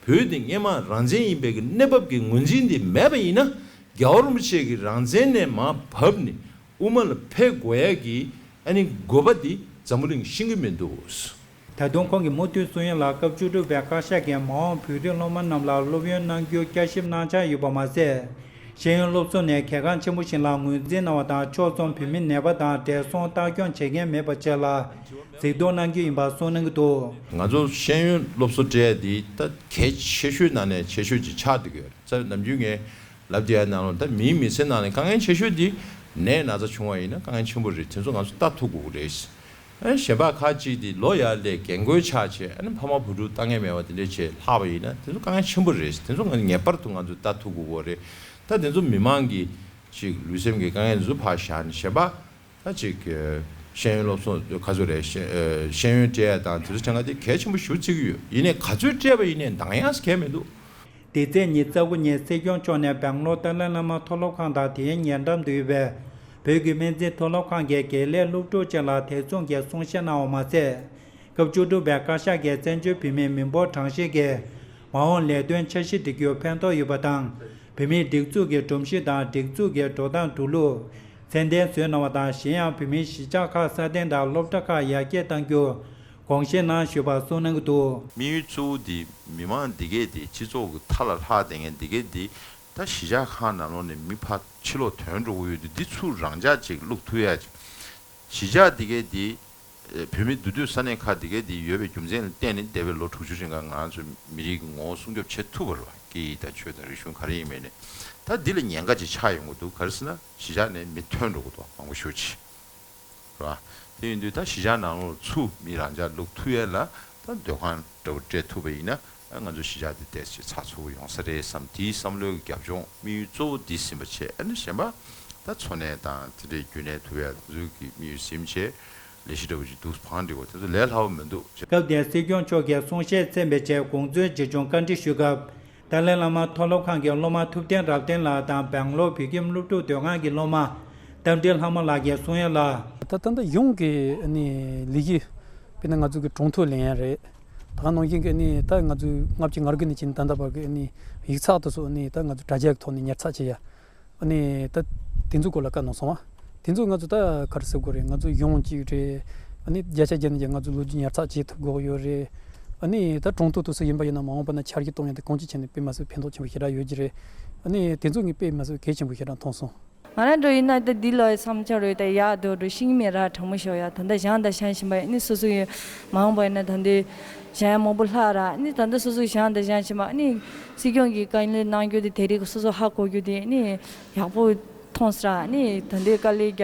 བོད་འདི་སྔས་མ་རང་བཙན་ཡིན་པའི་གི་གནས་བབ་ཀྱི་ངོས་འཛིན་དེ་མེད་པ་ཡིན་ན། རྒྱལ་བ་རིན་པོ་ཆེ་གིས་རང་བཙན་ནས་མར་བབས་ནས་དབུ་མ་ལ་ཕེབས་དགོས་ཡ་གི་ཨ་ནི་དགོས་པ་འདི་འཛམ་བུ་གླིང་ཤེས་ཀྱི་མི་འདུག། ད་དུང་ཁོང་གིས་མུ་མཐུད་གསུང་ཡ་ལ། སྐབས་བཅུ་དྲུག་པའི་བཀའ་ཤག་གིས་མ་འོངས་བོད་རིགས་སློབ་མ་རྣམས་ལ་སློབ་ཡོན་གནང་རྒྱུ་བསྐྱར་ཞིབ་གནང་འཆར་ཡོད་པ་མ་ཟད། ཤེས་ཡོན་སློབ་གསོ་ནི་གལ་འགངས་ཆེན་པོ་ཞིག་ལ་ངོས་འཛིན་གནང་བ་དང་། ཕྱོགས་མཚུངས་བོད་མི་ནད་པ་དང་བགྲེས་སོང་ལྟ་སྐྱོང་བྱེད་མཁན་མེད་པ་བཅས་ལ་གཟིགས་རྟོག་གནང་རྒྱུ་ཡིན་པ་གསུངས་གནང་གི་འདུག། ང་ཚོ་ཤེས་ཡོན་སློབ་གསོ་སྤྲད་ཡ་འདི་ད་གལ་ཆེ་ཤོས་ནང་ནས་ཆེ་ཤོས་ཅིག་ཆགས་བསྡད་ཀྱི་ཡོད་རེད། རྩ་བའི་ནམ་རྒྱུན་ངས་ལབ་བསྡད་ཡ་ནང་ལོགས། ད་མིའི་མི་ཚེ་ནང་ནས་དཀའ་ངལ་ཆེ་ཤོས་འདི་ནད་ན་ཚ་བྱུང་བ་ཡིན་ན་དཀའ་ངལ་ཆེན་པོ་རེད། དེ་ཚོ་ང་ཚོ་ལྟ་ཐུབ་དགོས་ཀྱི་རེད། ཨ་ནི་གཞན་པ་ཁག་ཅིག་དེ་ལོ་ཡར་སླེབས་རྒན་རྒོན་ཆགས་བྱས། ཨ་ནི་ཕ་མ་བུ་ཕྲུག་ལྟ་མཁན་མེད་པ་དེ་འདྲས་བྱས་ལྷག་པ་ཡིན་ན། དེ་ཚོ་དཀའ་ངལ་ཆེན་པོ་རེད། དེ་ཚོ་ང་ངེས་པར་དུ་ང་ཚོས་ལྟ་ཐུབ་དགོས་ཀྱི་རེད། ད་དེ་ཚོ་མི་མང་གི་ཅིག་ལུས་སེམས་ཀྱི་དཀའ་ངལ་དེ་ཚོ་ཕར་བཞག་ནས། གཞན་པ་ད་ཅིག་ཤེས་ཡོན་སློབ་གསོ་ག་ཚོད་རེད། ཤེས་ཤེས་ཡོན་སྤྲད་ཡ་དང་དེ་ཚོ་ཆ་ཚང་དེ་གལ་ཆེན་པོ་ཞེ་པོ་བརྩི་གི་ཡོད། ཡིན་ནའི་ག་ཚོད་སྤྲད་པ་ཡིན་ནའི་འདང་ཡ་གང་ཡང་མེད་འདུག། འདི་ཚེས་ཉི་ཤུ་རྩ་དགུ་ཉིན་སྲིད་སྐྱོང་མཆོག་ནས་སྦེང་ལོར་ཏཱ་ལའི་བླ་མ་མཐོ་སློབ་ཁང་དང་དེའི་ཉེ་འགྲམ་དུ་ཡོད་པའི་བོད་ཀྱི་སྨན་རྩིས་མཐོ་སློབ་ཁང་གི་དགེ་ལས་སློབ་ཕྲུག་བཅས་ལ་དེ་མཚུངས་ཀྱི་གསུང་བཤད་གནང་བ་མ་ཟད། སྐབས་བཅུ་དྲུག་པའི་བཀའ་ཤག་གིས་བཙན་བྱོལ་བོད་མིའི་མི་འབོར་གྲངས་བཤེར་གྱིས་མ་འོངས་ལས་དོན་འཆར་གཞི་སྒྲིག་རྒྱུར་ཕན་ཐོགས་ཡོད་པ་དང་། བོད་མིའི་སྒྲིག་འཛུགས་ཀྱི་སྒྲོམ་གཞི་དང་སྒྲིག་འཛུགས་ཀྱི་འགྲོ་སྟངས་འགྲོ་ལུགས་གསལ་སྟོན་བཟོས་གནང་བ་དང་། གཞན་ཡང་བོད་མིའི་གཞིས་ཆགས་ཁག་སྲ་བརྟན་དང་སློབ་གྲྭ་ཁག་ཡར་རྒྱས་གཏང་རྒྱུར་དགོངས་བཞེས་གནང་ཞུས་པ་གསུངས་གནང་གི་འདུག། དམིགས་ཡུལ་གཙོ་བོ་འདི་མི་མང་འདི་གས་འདི། སྤྱི་ཚོགས་ཀྱི་མཐའ་ལ་ལྷག་བསྡད་མཁན་འདི་གས་འདི། ད་གཞིས་ཆགས་ཁག་ནང་ལོགས་ནས་མི་ཕར་ཕྱིར་ལོག་ཐོན་འགྲོ་གི་ཡོད་དུས། འདི་ཚུར་རང་འཇགས་ཅིག་བླུག་ཐུབ་ཡ་ཅིག། གཞིས་ཆགས་འདི་གས་འདི་བོད་མི་འདུས་སྡོད་ས་གནས་ཁག་འདི་གས་འདི་ཡོད་པའི་རྒྱུ་མཚན་ལ་བརྟེན་ནས་འདས་པའི་ལོ་དྲུག་ཅུ་རིང་ག་ང་རང་ཚོ་མི་རིགས་ཀྱི་ངོ་བོ་སྲུང་སྐྱོབ་བྱེད་ཐུབ་པ་རེད་བ། སྐད་ཡིག་དང་ཆོས་དང་རིག་གཞུང་ག་རེ་ཡིན་མིན་ནས། ད་འདི་ལ་ཉེན་ཁ་ཅིག་ཆགས་ཡོང་གི་འདུག། ག་རེ་ཟེར་ན་གཞིས་ཆགས་ནས་མི་ཐོན་འགྲོ་གི་འདུག། མང་པོ་ཞེ་པོ་ཅིག། རེད་བ། དེ་ཡིན་དུས་ད་གཞིས་ཆགས་ནང་ལོགས་ཚུར་མི་རང་འཇགས་བླུག་ཐུབ་ཡས་ལ་ད་སྡོད་ཁང་འདྲ་བོ་སྤྲད་ཐུབ་པ་ཡིན་ན། ཨ་ང་ཚོ་གཞིས་ཆགས་འདི་ཏོག་ཙམ་ཚགས་ཚུད་པོ་ཡོང་ས་རེད་བསམ། དེའི་བསམ་བློའི་རྒྱབ་ལྗོངས་དམིགས་ཡུལ་གཙོ་བོ་འདི་ཟིན་པ་བྱས། ཨ་ནི་གཞན་པ་ད་འཚོ་གནས་དང་དེ་འདྲའི་རྒྱུན་གནས་ཐུབ་ཡས་དེ་ཚོའི་གི་དམིགས་ཡུལ་ཟིན་བྱས་ལས་གཞི་འདྲ་བོ་ཅིག་འདུག་བང་སྒྲིག་པ་དེ་ཚོ་ལས་སླ་བོ་མི་འདུག། སྐབས་དེར་སྲིད་སྐྱོང་མཆོག་གིས་གསུང་བཤད་ཚན་པའི་ཆེད་དགོངས་ཚུལ་ཇི་བྱུང་བཀའ་འདྲི་ཞུས་སྐབས། ཏཱ་ལའི་བླ་མ་མཐོ་སློབ་ཁང་གི་སློབ་མ་ཐུབ་བསྟན་རབ་བརྟན་ལགས་དང་སྦེང་ལོར་བོད་ཁྱིམ་སློབ་ཕྲུག་སྡོད་ཁང་གི་སློབ་མ་རྟ་མགྲིན་ལྷ་མོ་ལགས་ཀྱིས་གསུང་ཡ་ལ། ད་ད་ལྟ་ཡོངས་ཀྱི་ཨ་ནི་ལས་གཞི་དཔེར་ན་ང་ཚོ་གི་གྲོང་ཐོག་ལེན་ཡ་རེད། ད་ག་ནང་བཞིན་གྱི་ཨ་ནི་ད་ང་ཚོས་ལྔ་བཅུ་ང་དགུ་ནས་བྱས་ནས་ད་ལྟ་བར་གྱི་ཨ་ནི་ཡིག་ཚགས་དེ་ཚོ་ཨ་ནི་ད་ང་ཚོ་དྲ་རྒྱ་གི་ཐོག་ནས་ཉར་ཚགས་བྱེད་ཡ། ཨ་ནི་ད་དེ་ཚོ་སྐོར་ལ་བཀའ་གནང་སོང་བ། དེ་ཚོ་ང་ཚོ་ད་ག་རེ་ཟེར་དགོས་རེད། ང་ཚོ་ཡོངས་གཅིག་རེད། ཨ་ནི་བརྒྱ་ཆ་བརྒྱ་ནས་བརྒྱ་ང་ཚོ་ལོ་རྒྱུས་ཉར་ཚགས་བྱེད་ཐུབ་དགོས་ཡོད་རེད། ཨ་ནི་ད་གྲོང་ཐོག་དེ་ཚོ་ཡིན་པ་ཡིན་ན་མ་འོངས་པ་ན་འཆར་གཞི་གཏོང་ཡ་དེ་གང་ཅི་བྱས་ནས་དཔེ་མ་སྲིད་ཕན་ཐོགས་ཆེན་པོ་ཞེ་དྲག་ཡོད་ཀྱི་རེད། ཨ་ནི་དེ་ཚོ་ངས་དཔེ་མ་སྲིད་གལ་ཆེན་པོ་ཞེ་དྲག་མཐོང་སོང་། ང་རང་འདྲ་ཡིན་ན་ད་འདི་ལ་བསམ་འཆར་རེད། ད་ཡག་འདུག་འགྲོ་ཤེས་ཀྱི་མེད་ར། དྲང་མོ་ཤོད་ཡ། ད་ལྟ་བཞེངས་དང་བཞེངས་བཞིན་པ་ཡིན་ནི་སོ་སོ་ཡོད་མ་འོངས་པ་ཡིན་ན་ད་འདི་བཞེངས་ཡ་མང་པོ་ལྷག་ར། ནི་ད་ལྟ་སོ་སོ་བཞེངས་དང་བཞེངས་བཞིན་པ་ནི་སྲིད་སྐྱོང་གིས་བཀའ་ལན་གནང་རྒྱུ་དེ་དེ་རིགས་སོ་སོ་ཧ་གོ་རྒྱུ་དེ་ནི་ཡག་པོ་མཐོང་སོང་ར། ནི་ད་འདི་དཀའ་ལས་རྒྱག་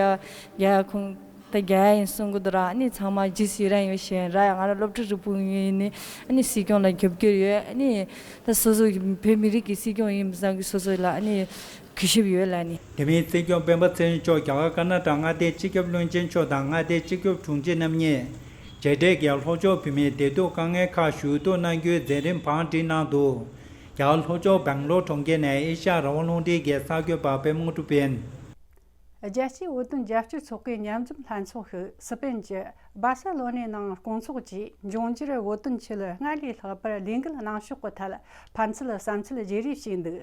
རྒྱག་ཁོང་ད་རྒྱག་ཡ་ཡིན་གསུང་གི་འདུག་ར། ནི་ཚང་མ་རྗེས་སུ་ཡི་རང་ཡོད་ཤེས་ར། ང་རང་སློབ་ཕྲུག་རིག་པོ་ཡིན་ནི་ནི་སྲིད་སྐྱོང་ལ་རྒྱབ་སྐྱོར་ཡོད། ནི་ད་སོ་སོ་བོད་མི་རིགས་ཀྱི་སྲིད་སྐྱོང་ཡིན་པ་སང་གི་སོ་སོ་ལ་ནི་གུས་ཞབས་ཡོད་ལ་ནི། དེ་མིན་སྲིད་སྐྱོང་སྤེན་པ་ཚེ་རིང་མཆོག་རྒྱ་གར་ཀར་ན་ཊ་མངའ་སྡེའི་སྤྱི་ཁྱབ་བློན་ཆེན་མཆོག་དང་མངའ་སྡེའི་སྤྱི་ཁྱབ་དྲུང་ཆེ་རྣམ་གཉིས། རྗེས་འབྲེལ་གྱི་ལྷོ་ཕྱོགས་བོད་མིའི་བདེ་སྡུག་དཀའ་ངལ་ཁག་ཞུ་གཏུག་གནང་རྒྱུའི་མཛད་རིམ་བང་བསྒྲིགས་གནང་འདུག་རྒྱ་གར་ལྷོ་ཕྱོགས་སྦེང་ལོར་གྲོང་ཁྱེར་ནས་ཨེ་ཤ་ཡ་རང་དབང་རླུང་འཕྲིན་གྱི་གསར་འགོད་པ་པད་མ་གྲུབ་པན། རྒྱལ་སྤྱིའི་བོད་དོན་རྒྱབ་སྐྱོར་ཚོགས་པའི་མཉམ་འཛོམས་ལྷན་ཚོགས་ཤིག་སི་པེན་གྱི་སྦར་སེ་ལོ་ནའི་ནང་སྐོང་ཚོགས་ཀྱིས་འབྱུང་འགྱུར་བོད་དོན་ཆེད་སྔར་ལས་ལྷག་པར་ལས་འགུལ་གནང་ཕྱོགས་ཀྱི་ཐད་ཕན་ཚུན་བསམ་ཚུལ་བརྗེ་རེས་བྱས་འདུག་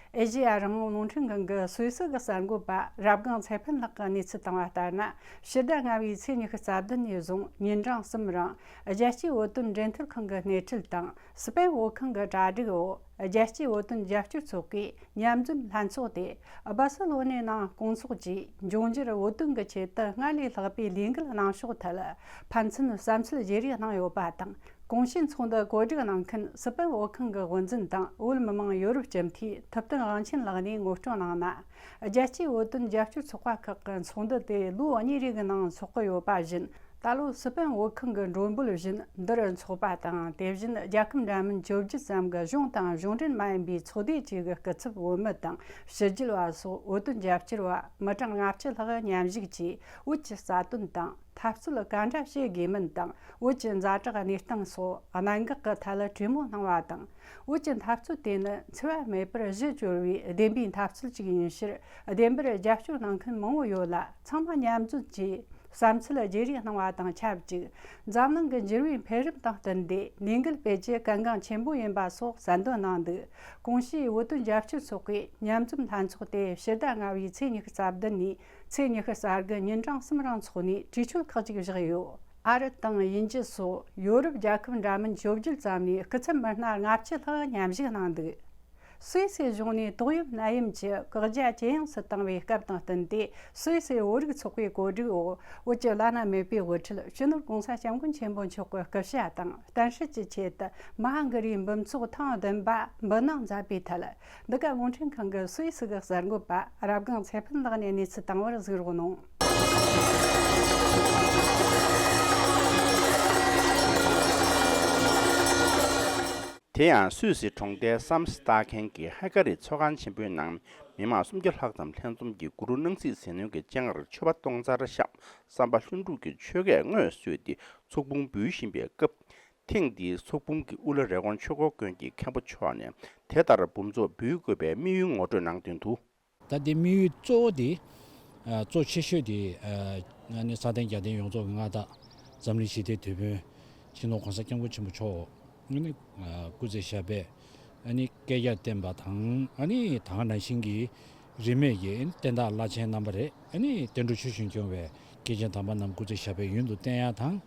ཨེ་ཤེ་ཡ་རང་དབང་རླུང་འཕྲིན་ཁང་གི་སུད་སི་གི་གསར་འགོད་པ་རབ་སྒང་ཚེ་ཕན་ལགས་ཀྱིས་གནས་ཚུལ་བཏང་བ་ལྟར་ན། ཕྱི་ཟླ་ལྔ་པའི་ཚེས་ཉི་ཤུ་རྩ་བདུན་ནས་བཟུང་ཉིན་གྲངས་གསུམ་རིང་རྒྱལ་སྤྱིའི་བོད་དོན་འབྲེལ་མཐུད་ཁང་གི་སྣེ་ཁྲིད་དང་སི་པེན་བོད་ཁང་གི་གྲ་སྒྲིག་འོག་རྒྱལ་སྤྱིའི་བོད་དོན་རྒྱབ་སྐྱོར་ཚོགས་པའི་མཉམ་འཛོམས་ལྷན་ཚོགས་དེ་སྦར་སེ་ལོ་ནའི་ནང་སྐོང་ཚོགས་ཀྱིས་འབྱུང་འགྱུར་བོད་དོན་གྱི་ཆེད་དུ་སྔར་ལས་ལྷག་པའི་ལས་འགུལ་གནང་ཕྱོགས་ཐད་ཕན་ཚུན་བསམ་ཚུལ་བརྗེ་རེས་གནང་ཡོད་པ་དང་། གོང་ཞུས་ཚོགས་འདུ་གོ་སྒྲིག་གནང་མཁན་སི་པན་བོད་ཁང་གི་དབུ་འཛིན་དང་བོད་མི་མང་ཡོ་རོབ་སྤྱི་འཐུས་ཐུབ་བསྟན་དབང་ཆེན་ལགས་ནས་ངོ་སྤྲོད་གནང་ན། རྒྱལ་སྤྱིའི་བོད་དོན་རྒྱབ་སྐྱོར་ཚོགས་པ་ཁག་གི་ཚོགས་འདུ་དེ་ལོ་གཉིས་རེ་གི་ནང་འཚོགས་ཀྱི་ཡོད་པ་བཞིན། ད་ལོ་སི་པན་བོད་ཁང་གི་མགྲོན་འབོད་བཞིན་འདིར་འཚོགས་པ་དང་། དེ་བཞིན་རྒྱལ་ཁབ་འདྲ་མིན་བཅོ་བརྒྱད་ཙམ་གྱི་གཞུང་དང་གཞུང་འབྲེལ་མ་ཡིན་པའི་ཚོགས་སྡེ་བཅས་ཀྱི་སྐུ་ཚབ་བོད་མི་དང་ཕྱི་རྒྱལ་བ་སོགས་བོད་དོན་རྒྱབ་སྐྱོར་བ་མི་གྲངས་ལྔ་བཅུ་ལྷག་མཉམ་ཞུགས་ཀྱིས་བོད་ཀྱི་རྩ་དོན་དང་། འཐབ་རྩོད་ག་འདྲ་བྱེད་དགོས་མིན་དང་། བོད་ཀྱི་ཛ་དྲག་གནས་སྟངས་སོགས་གནད་འགག་གི་ཐད་ལ་གྲོས་མོལ་གནང་བ་དང་། བོད་ཀྱི་འཐབ་རྩོད་དེ་ནི་འཚེ་བ་མེད་པར་གཞི་གྱུར་བའི་བདེན་པའི་འཐབ་རྩོད་ཅིག་ཡིན་ཕྱིར། བདེན་པར་རྒྱབ་སྐྱོར་གནང་མཁན་མང་བོ་ཡོད་ལ། ཚང་མ་མཉམ་འཛོམས་ཀྱིས་བསམ་ཚུལ་བརྗེ་རེས་གནང་བ་དང་ཆབས་ཅིག་འཛམ་གླིང་གི་འགྱུར་བའི་འཕེལ་རིམ་དང་བསྟུན་ཏེ་ལས་འགུལ་སྤེལ་རྒྱུ་གལ་འགངས་ཆེན་པོ་ཡིན་པ་སོགས་གསལ་འདོན་གནང་འདུག་གོང་ཞུས་བོད་དོན་རྒྱབ་སྐྱོར་ཚོགས་པའི་མཉམ་འཛོམས་ལྷན་ཚོགས་དེ་ཕྱི་ཟླ་ལྔ་པའི་ཚེས་ཉི་ཤུ་རྩ་བདུན་ནས་ཚེས་ཉི་ཤུ་རྩ་དགུ་ཉིན་གྲངས་གསུམ་རིང་འཚོགས་ནས་གྲོས་ཆོད་ཁག་ཅིག་བཞག་ཡོད། ཨ་རི་དང་དབྱིན་ཇི་སོགས་ཡོ་རོབ་རྒྱལ་ཁབ་འདྲ་མིན་བཅོ་བརྒྱད་ཙམ་ནས་སྐུ་ཚབ་མི་སྣ་ལྔ་བཅུ་ལྷག་མཉམ་ཞུགས་གནང་འདུག་སུད་སི་གཞུང་ནས་ཏོག་དབྱིབས་ནད་ཡམས་ཀྱི་བཀག་རྒྱ་ཇེ་ཡངས་སུ་བཏང་བའི་སྐབས་དང་བསྟུན་ཏེ། སུད་སི་བོད་རིགས་ཚོགས་པའི་གོ་སྒྲིག་འོག་བོད་ཀྱི་བླ་ན་མེད་པའི་དབུ་ཁྲིད་སྤྱི་ནོར་༸གོང་ས་༸སྐྱབས་མགོན་ཆེན་པོ་མཆོག་གི་སྐུ་ཕྱྭ་དང་བསྟན་སྲིད་ཀྱི་ཆེད་དུ་མ་ཧཱ་གི་རིའི་འབུམ་ཚོགས་ཐེངས་བདུན་པ་འབུལ་གནང་མཛད་པའི་ཐད། འདི་ག་རླུང་འཕྲིན་ཁང་གི་སུད་སི་གི་གསར་འགོད་པ་རབ་སྒང་ཚེ་ཕུན་ལགས་ནས་གནས་ཚུལ་བཏང་བར་གཟིགས་རོགས་གནང་། དེ་ཡང་སུད་སི་གྲོང་རྡལ་སམ་སི་ཏཱ་ཁན་གྱི་ཧ་ཀ་རི་ཚོགས་ཁང་ཆེན་པོའི་ནང་མི་མང་སུམ་བརྒྱ་ལྷག་ཙམ་ལྷན་འཛོམས་ཀྱིས་གུ་རུ་སྣང་སྲིད་ཟིལ་གནོན་གྱི་སྤྱན་སྔར་མཆོད་པ་སྟོང་རྩར་བཤམས། བསམ་པ་ལྷུན་གྲུབ་ཀྱི་ཆོས་སྐད་དངོས་གསོལ་ཏེ། ཚོགས་འབུམ་འབུལ་བཞིན་པའི་སྐབས། ཐེངས་འདིའི་ཚོགས་འབུམ་གྱི་དབུ་བླ་རེ་ཀོན་ཆོས་འཁོར་དགོན་གྱི་མཁན་པོ་མཆོག་ནས་དེ་ལྟར་འབུམ་ཚོགས་འབུལ་དགོས་པའི་དམིགས་ཡུལ་ངོ་སྤྲོད་གནང་དོན་དུ། ད་ལྟའི་དམིགས་ཡུལ་གཙོ་བོ་དེ། ཨ་གཙོ་ཆེ་ཤོས་དེ་ཨ་ནི་སྲ་བརྟན་རྒྱལ་བསྟན་ཡོངས་རྫོགས་ཀྱི་མངའ་བདག་འཛམ་གླིང་ཞི་བདེའི་དེད་དཔོན་སྤྱི་ནོར་༸གོང་ས་༸སྐྱབས་མགོན་ཆེན་པོ་མཆོག་ཨ་ནི་ཨ་སྐུ་ཚེ་ཞབས་པད་ཨ་ནི་བསྐལ་བརྒྱར་བརྟན་པ་དང་། ཨ་ནི་ད་ག་ནང་བཞིན་གྱི་རིས་མེད་ཀྱི་བསྟན་བདག་བླ་ཆེན་རྣམ་པ་རེད། ཨ་ནི་བསྟན་འགྲོ་ཆོས་བཞིན་སྐྱོང་བའི་སྐྱེས་ཆེན་དམ་པ་རྣམས་སྐུ་ཚེ་ཞབས་པད་ཡུན་དུ་བརྟན་ཡག་དང་།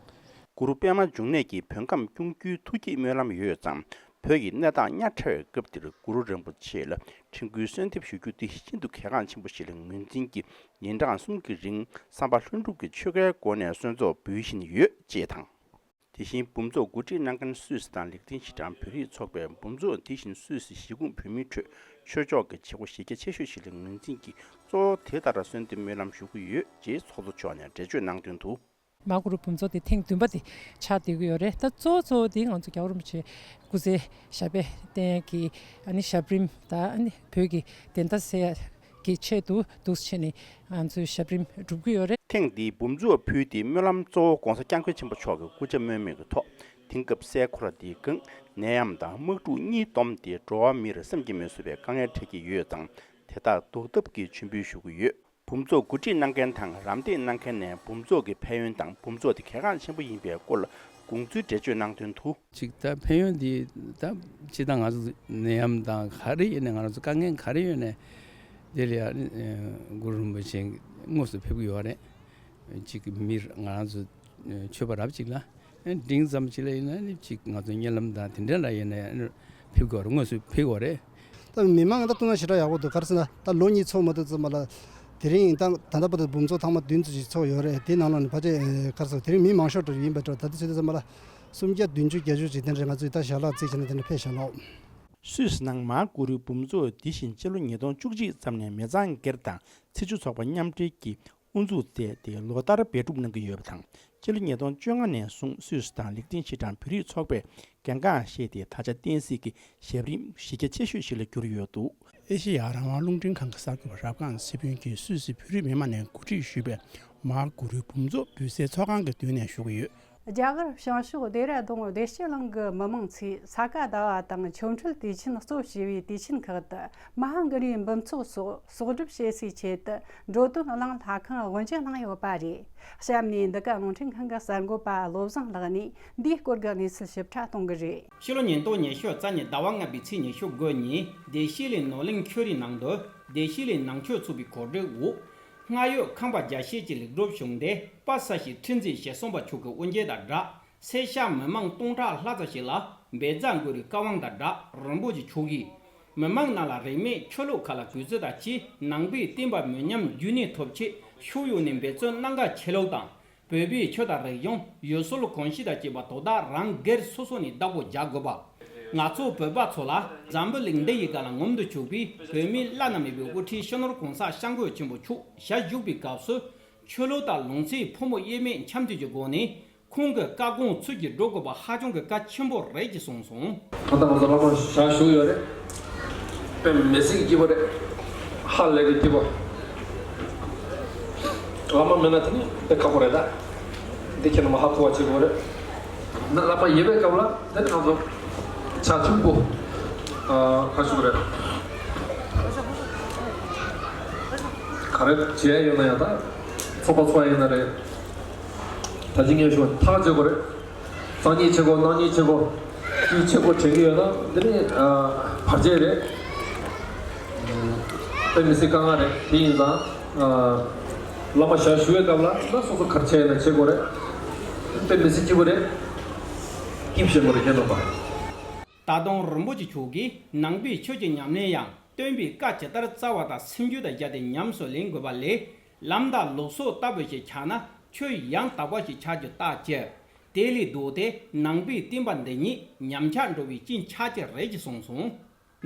གུ་རུ་པདྨ་འབྱུང་གནས་ཀྱི་བོད་ཁམས་སྐྱོང་རྒྱུའི་ཐུགས་བསྐྱེད་སྨོན་ལམ་ཡོད་ཙང་། བོད་ཀྱི་གནས་སྟངས་གཉའ་ཁྲ་བའི་སྐབས་འདིར་གུ་རུ་རིན་པོ་ཆེ་ལ་དྲན་སྐུལ་གསོལ་འདེབས་ཞུ་རྒྱུ་འདི་ཤིན་ཏུ་གལ་འགངས་ཆེན་པོ་ཞིག་ལ་ངོས་འཛིན་གྱིས་ཉིན་གྲངས་གསུམ་གྱི་རིང་བསམ་པ་ལྷུན་གྲུབ་ཀྱི་ཆོས་སྐལ་སྒོ་ནས་གསོལ་ཚོགས་འབུལ་བཞིན་ཡོད་ཅེས་དང་། དེ་བཞིན་འབུམ་ཚོགས་གོ་སྒྲིག་གནང་མཁན་སུད་སི་དང་ལེགས་ལྡན་ཤིས་ཀྲང་བོད་རིགས་ཚོགས་པས་འབུམ་ཚོགས་འདི་བཞིན་སུད་སི་གཞིས་ཁོངས་བོད་མིའི་ཁྲོད་ཆོས་ཕྱོགས་ཀྱི་བྱེད་སྒོ་གཞི་རྒྱ་ཆེ་ཤོས་ཤིག་ལ་ངོས་འཛིན་གྱིས་གཙོ་བོ་དེ་ལྟར་གསོལ་འདེབས་སྨོན་ལམ་ཞུ་གི་ཡོད་ཅེས་ཚོགས་གཙོ་མཆོག་ནས་འགྲེལ་བརྗོད་གནང་དོན་དུ། མ་གུ་རུ་འབུམ་ཚོགས་དེ་ཐེངས་བདུན་པ་དེ་ཆགས་བསྡད་ཀྱི་ཡོད་རེད། ད་གཙོ་བོ་གཙོ་བོ་དེ་ང་ཚོ་རྒྱལ་བ་རིན་པོ་ཆེ་སྐུ་ཚེ་ཞབས་པད་བརྟན་ཡག་གི་ཨ་ནི་ཞབས་རིམ་དང་། ཨ་ནི་བོད་ཀྱི་བདེན་མཐའ་གསལ་ཡག་གི་ཆེད་དུ་འདུག་བྱས་ནས་ང་ཚོས་ཞབས་རིམ་སྒྲུབ་ཀྱི་ཡོད་རེད། ཐེངས་འདིའི་འབུམ་ཚོགས་ཕུལ་དེའི་སྨོན་ལམ་གཙོ་བོ་༸གོང་ས་༸སྐྱབས་མགོན་ཆེན་པོ་མཆོག་གི་སྐུ་ཕྱྭ་མངོན་མེད་ཀྱི་ཐོག་དེང་སྐབས་སའི་ཁོ་ར་དེའི་སྒང་ནད་ཡམས་དང་དམག་འཁྲུག་གཉིས་བསྡོམས་ཏེ་འགྲོ་བ་མིར་བསམ་གྱིས་མི་ཁྱབ་པའི་དཀའ་ངལ་འཕྲད་ཀྱི་ཡོད་ཙང་། དེ་དག་ཟློག་ཐབས་ཀྱི་མཆོད་འབུལ་ཞུ་གི་ཡོད། འབུམ་ཚོགས་གོ་སྒྲིག་གནང་མཁན་དང་རམ་འདེགས་གནང་མཁན་ནས་འབུམ་ཚོགས་ཀྱི་ཕན་ཡོན་དང་འབུམ་ཚོགས་དེ་གལ་འགངས་ཆེན་པོ་ཡིན་པའི་སྐོར་ལ་དགོངས་ཚུལ་འགྲེལ་བརྗོད་གནང་དོན་དུ། གཅིག་ད་ཕན་ཡོན་འདི་ད་སྤྱིར་བཏང་ང་ཚོ་ནད་ཡམས་དང་ག་རེ་ཡིན་ནའི། ང་རང་ཚོ་དཀའ་ངལ་ག་རེ་ཡོད་ནའི་འདི་ལ་ཡ་གུ་རུ་རིན་པོ་ཆེ་དངོས་སུ་ཕེབས་ཀྱི་ཡོད་རེད། གཅིག་མིར་ང་རང་ཚོ་ཆོས་པ་རབ་གཅིག་ལ་འབྲིང་ཙམ་ཅིག་ལ་ཡིན་ན་ནི་གཅིག་ང་ཚོ་གཉིད་ལམ་དང་དེ་འདྲ་ལ་ཡིན་ན་ཡང་ཕེབས་དགོས་རེད། དངོས་སུ་ཕེབས་དགོས་རེད། ད་མི་མང་ད་ལྟ་ན་ཞེ་དྲག་ཡག་པོ་འདུག་ག་རེ་ཟེར་ན་ད་ལོ་གཉིས་ཚོགས་མ་ཐུབ་ཙམ་པ་ལ་དེ་རིང་ད་ད་ལྟ་བར་དུ་འབུམ་ཚོགས་ཐེངས་མ་བདུན་ཙམ་ཞིག་ཚོགས་ཡོད་རེད། དེའི་ནང་ལ་ནི་ཕལ་ཆེར་ག་རེ་ཟེར་དེ་རིང་མི་མང་ཤོས་འདྲ་ཡིན་པ་འདྲ། ད་ལྟ་ཚོད་དུས་ཙམ་པ་ལ་སུམ་བརྒྱ་བདུན་ཅུ་བརྒྱད་ཅུ་ཅིག་དེ་འདྲ་ང་ཚོས་ད་ཞལ་ལག་བརྩེགས་བྱས་ན་དེ་འདྲ་ཕེབས་ཤག་ལོ། སུད་སི་ནང་མ་ཧཱ་གུ་རུའི་འབུམ་ཚོགས་འདི་བཞིན་སྤྱི་ལོ་ཉིས་སྟོང་བཅུ་གཅིག་ཙམ་ནས་མི་ཚང་སྒེར་དང་ཚེས་བཅུ་ཚོགས་པ་མཉམ་འབྲེལ་གྱིས་དབུ་འཛུགས་མཛད་དེ་ལོ་ལྟར་འབད་སྒྲུབ་གནང་གི་ཡོད་པ་དང་། སྤྱི་ལོ་ཉིས་སྟོང་བཅོ་ལྔ་ནས་བཟུང་སུད་སི་དང་ལེགས་ལྡན་ཤིས་ཀྲང་བོད་རིགས་ཚོགས་པས་གལ་འགངས་བཞེས་ཏེ་ད་ཆ་བསྟན་སྲིད་ཀྱི་ཞབས་རིམ་གཞི་རྒྱ་ཆེ་ཤོས་ཤིག་ལ་གྱུར་ཡོད་འདུག་ཨེ་ཤེ་ཡ་རང་དབང་རླུང་འཕྲིན་ཁང་གི་གསར་འགོད་པ་རབ་སྒང་ཚེ་ཕུན་གྱིས་སུད་སི་བོད་རིགས་མི་མང་ནས་གོ་སྒྲིག་ཞུས་པའི་མ་ཧཱ་གུ་རུའི་འབུམ་ཚོགས་འབུལ་སའི་ཚོགས་ཁང་གི་མདུན་ནས་ཞུ་གི་ཡོད། རྒྱ་གར་བྱང་ཕྱོགས་ལྡེ་ར་ལྡུན་བདེ་སྐྱིད་གླིང་གི་མི་མང་ཚོས་ས་ག་ཟླ་བ་དང་ཆོ་འཕྲུལ་དུས་ཆེན་གཙོ་བྱས་པའི་དུས་ཆེན་ཁག་ཏུ་མ་ཧཱ་གི་རིའི་འབུམ་ཚོགས་སོགས་གསོག་སྒྲུབ་བྱེད་སའི་ཆེད་དུ་འགྲོ་དོན་གླིང་ལྷ་ཁང་དབུ་འབྱེད་གནང་ཡོད་པ་རེད། གཤམ་ནས་འདི་ག་རླུང་འཕྲིན་ཁང་གི་གསར་འགོད་པ་བློ་བཟང་ལགས་ནས་འདིའི་སྐོར་གྱི་གནས་ཚུལ་ཞིབ་ཕྲ་གཏོང་གི་རེད། ཕྱི་ལོ་ཉིས་སྟོང་ཉི་ཤུ་རྩ་གཉིས་ཟླ་བ་ལྔ་པའི་ཚེས་ཉི་ཤུ་དགུ་ཉིན་བདེ་སྐྱིད་གླིང་ནོར་གླིང་ཆོས་རིག་ནང་དུ་བདེ་སྐྱིད་གླིང་ནང་ཆོས་ཚོགས་པའི་གོ་སྒྲིག་འོག་སྔ་ཡོད་ཁང་པ་རྒྱ་ཤེལ་གྱི་ལེགས་གྲུབ་བྱུང་སྟེ་པ་ས་ཞིག་ཁྲི་འཛིན་ཞེ་གསུམ་པ་མཆོག་གི་དབུ་འབྱེད་དང་སྦྲགས་སེར་སྐྱ་མི་མང་སྟོང་ཕྲག་ལྷག་ཙམ་ཞིག་ལ་འབེལ་རྫ་འགོ་རུའི་བཀའ་དབང་དང་སྦྲགས་རིན་པོ་ཆེ་མཆོག་གིས་མི་མང་རྣམས་ལ་རིས་མེད་ཆོས་ལུགས་ཁག་ལ་གུས་བརྩི་དང་བཅས་ནང་པའི་བསྟན་པ་མི་ཉམས་རྒྱུན་གནས་ཐུབ་ཆེད་ཕྱོགས་ཡོངས་ནས་འབད་བརྩོན་གནང་གལ་ཆེ་ལུགས་དང་། བོད་པའི་ཆོས་དང་རིག་གཞུང་ཡུལ་སྲོལ་གོམས་གཤིས་དང་བཅས་པ་དོ་བདག་རང་སྒེར་སོ་སོ་ནས་བདག་པོ་རྒྱག་དགོས་པ། ང་ཚོ་བོད་པ་ཚོ་ལ་འཛམ་བུ་གླིང་འདི་ཡི་སྒང་ལ་ངོམ་དུ་བཅུག་པའི་བོད་མིའི་བླ་ན་མེད་པའི་དབུ་ཁྲིད་སྤྱི་ནོར་གོང་ས་སྐྱབས་མགོན་ཆེན་པོ་མཆོག་ཞལ་བཞུགས་པའི་སྐབས་སུ་ཆོས་ལུགས་དང་ལུང་ཚན་ཕོ་མོ་དབྱེར་མེད་འཆམ་མཐུན་གྱི་སྒོ་ནས་ཁོང་གི་བཀའ་དགོངས་ཚུལ་གྱིས་འགྲོ་དགོས་པ་ཧ་ཅང་གི་གལ་ཆེན་པོ་རེད་ཅེས་གསུངས་སོང་། ད་ལྟ་ང་ཚོ་བླ་མ་ཞལ་བཞུགས་ཡོད་རེད། དཔེ་མི་སྲིད་སྐྱིད་པོ་རེད། ཧ་ལས་ཀྱི་སྐྱིད་པོ། བླ་མ་མེད་ན་དེ་ནི་དཔེ་ཁག་པོ་རེད་ད། འདི་ཁྱེད་རྣམ་པ་ཧ་གོ་བ་བྱེད་དགོས་རེད། ན་བླ་མ་ཡོད་པའི་སྐབས་ལ་དེ་ནི་ང་ཚོ་བྱ་ཆུང་པོ། ཨ་ཁ་ཤུག་རེད། ག་རེ་བྱས་ཡོད་ན་ཡང་ད་ཚོགས་པ་ཚོགས་ཡིན་ན་རེད། ད་ཅི་ངས་ཞུ་བ་ཐག་བཅད་དགོས་རེད། གསང་ཉུལ་བྱེད་དགོས། གནང་ཉུལ་བྱེད་དགོས། ཅི་བྱེད་དགོས་དྲན་གྱི་ཡོད་ན་འདི་ནི་ཨ་བར་ཆད་རེད། དཔེ་མི་སྲིད་དཀའ་ངལ་རེད། དེ་ཡིན་ཙང་ཨ་བླ་མ་ཞལ་ཞུ་བའི་སྐབས་ལ་ད་སོ་སོ་ག་རེ་བྱས་ཡོད་ན་བྱེད་དགོས་རེད། དཔེ་མི་སྲིད་སྐྱིད་པོ་རེད། སྐྱིད་པོ་བྱེད་དགོས་རེད་ཁྱེད་རྣམ་པ། ད་དུང་རིན་པོ་ཆེ་མཆོག་གིས་ནང་པའི་ཆོས་ཀྱི་ཉམས་ལེན་ཡང་སྟོན་པའི་བཀའ་ཇི་ལྟར་སྩལ་བ་དང་སེམས་རྒྱུད་དང་སྦྱར་ཏེ་ཉམས་སུ་ལེན་དགོས་པ་ལས། ལམ་དང་ལུགས་སྲོལ་ལྟ་བུ་ཞིག་ཆགས་ན་ཆོས་ཡང་དག་པ་ཞིག་ཆགས་རྒྱུ་རྟགས་ཅི། དེ་ལས་ལྡོག་སྟེ་ནང་པའི་བསྟན་པ་འདི་ཉིད་ཉམས་ཆག་འགྲོ་བའི་རྐྱེན་ཆགས་ཀྱི་རེད་ཅེས་གསུངས་སོང་།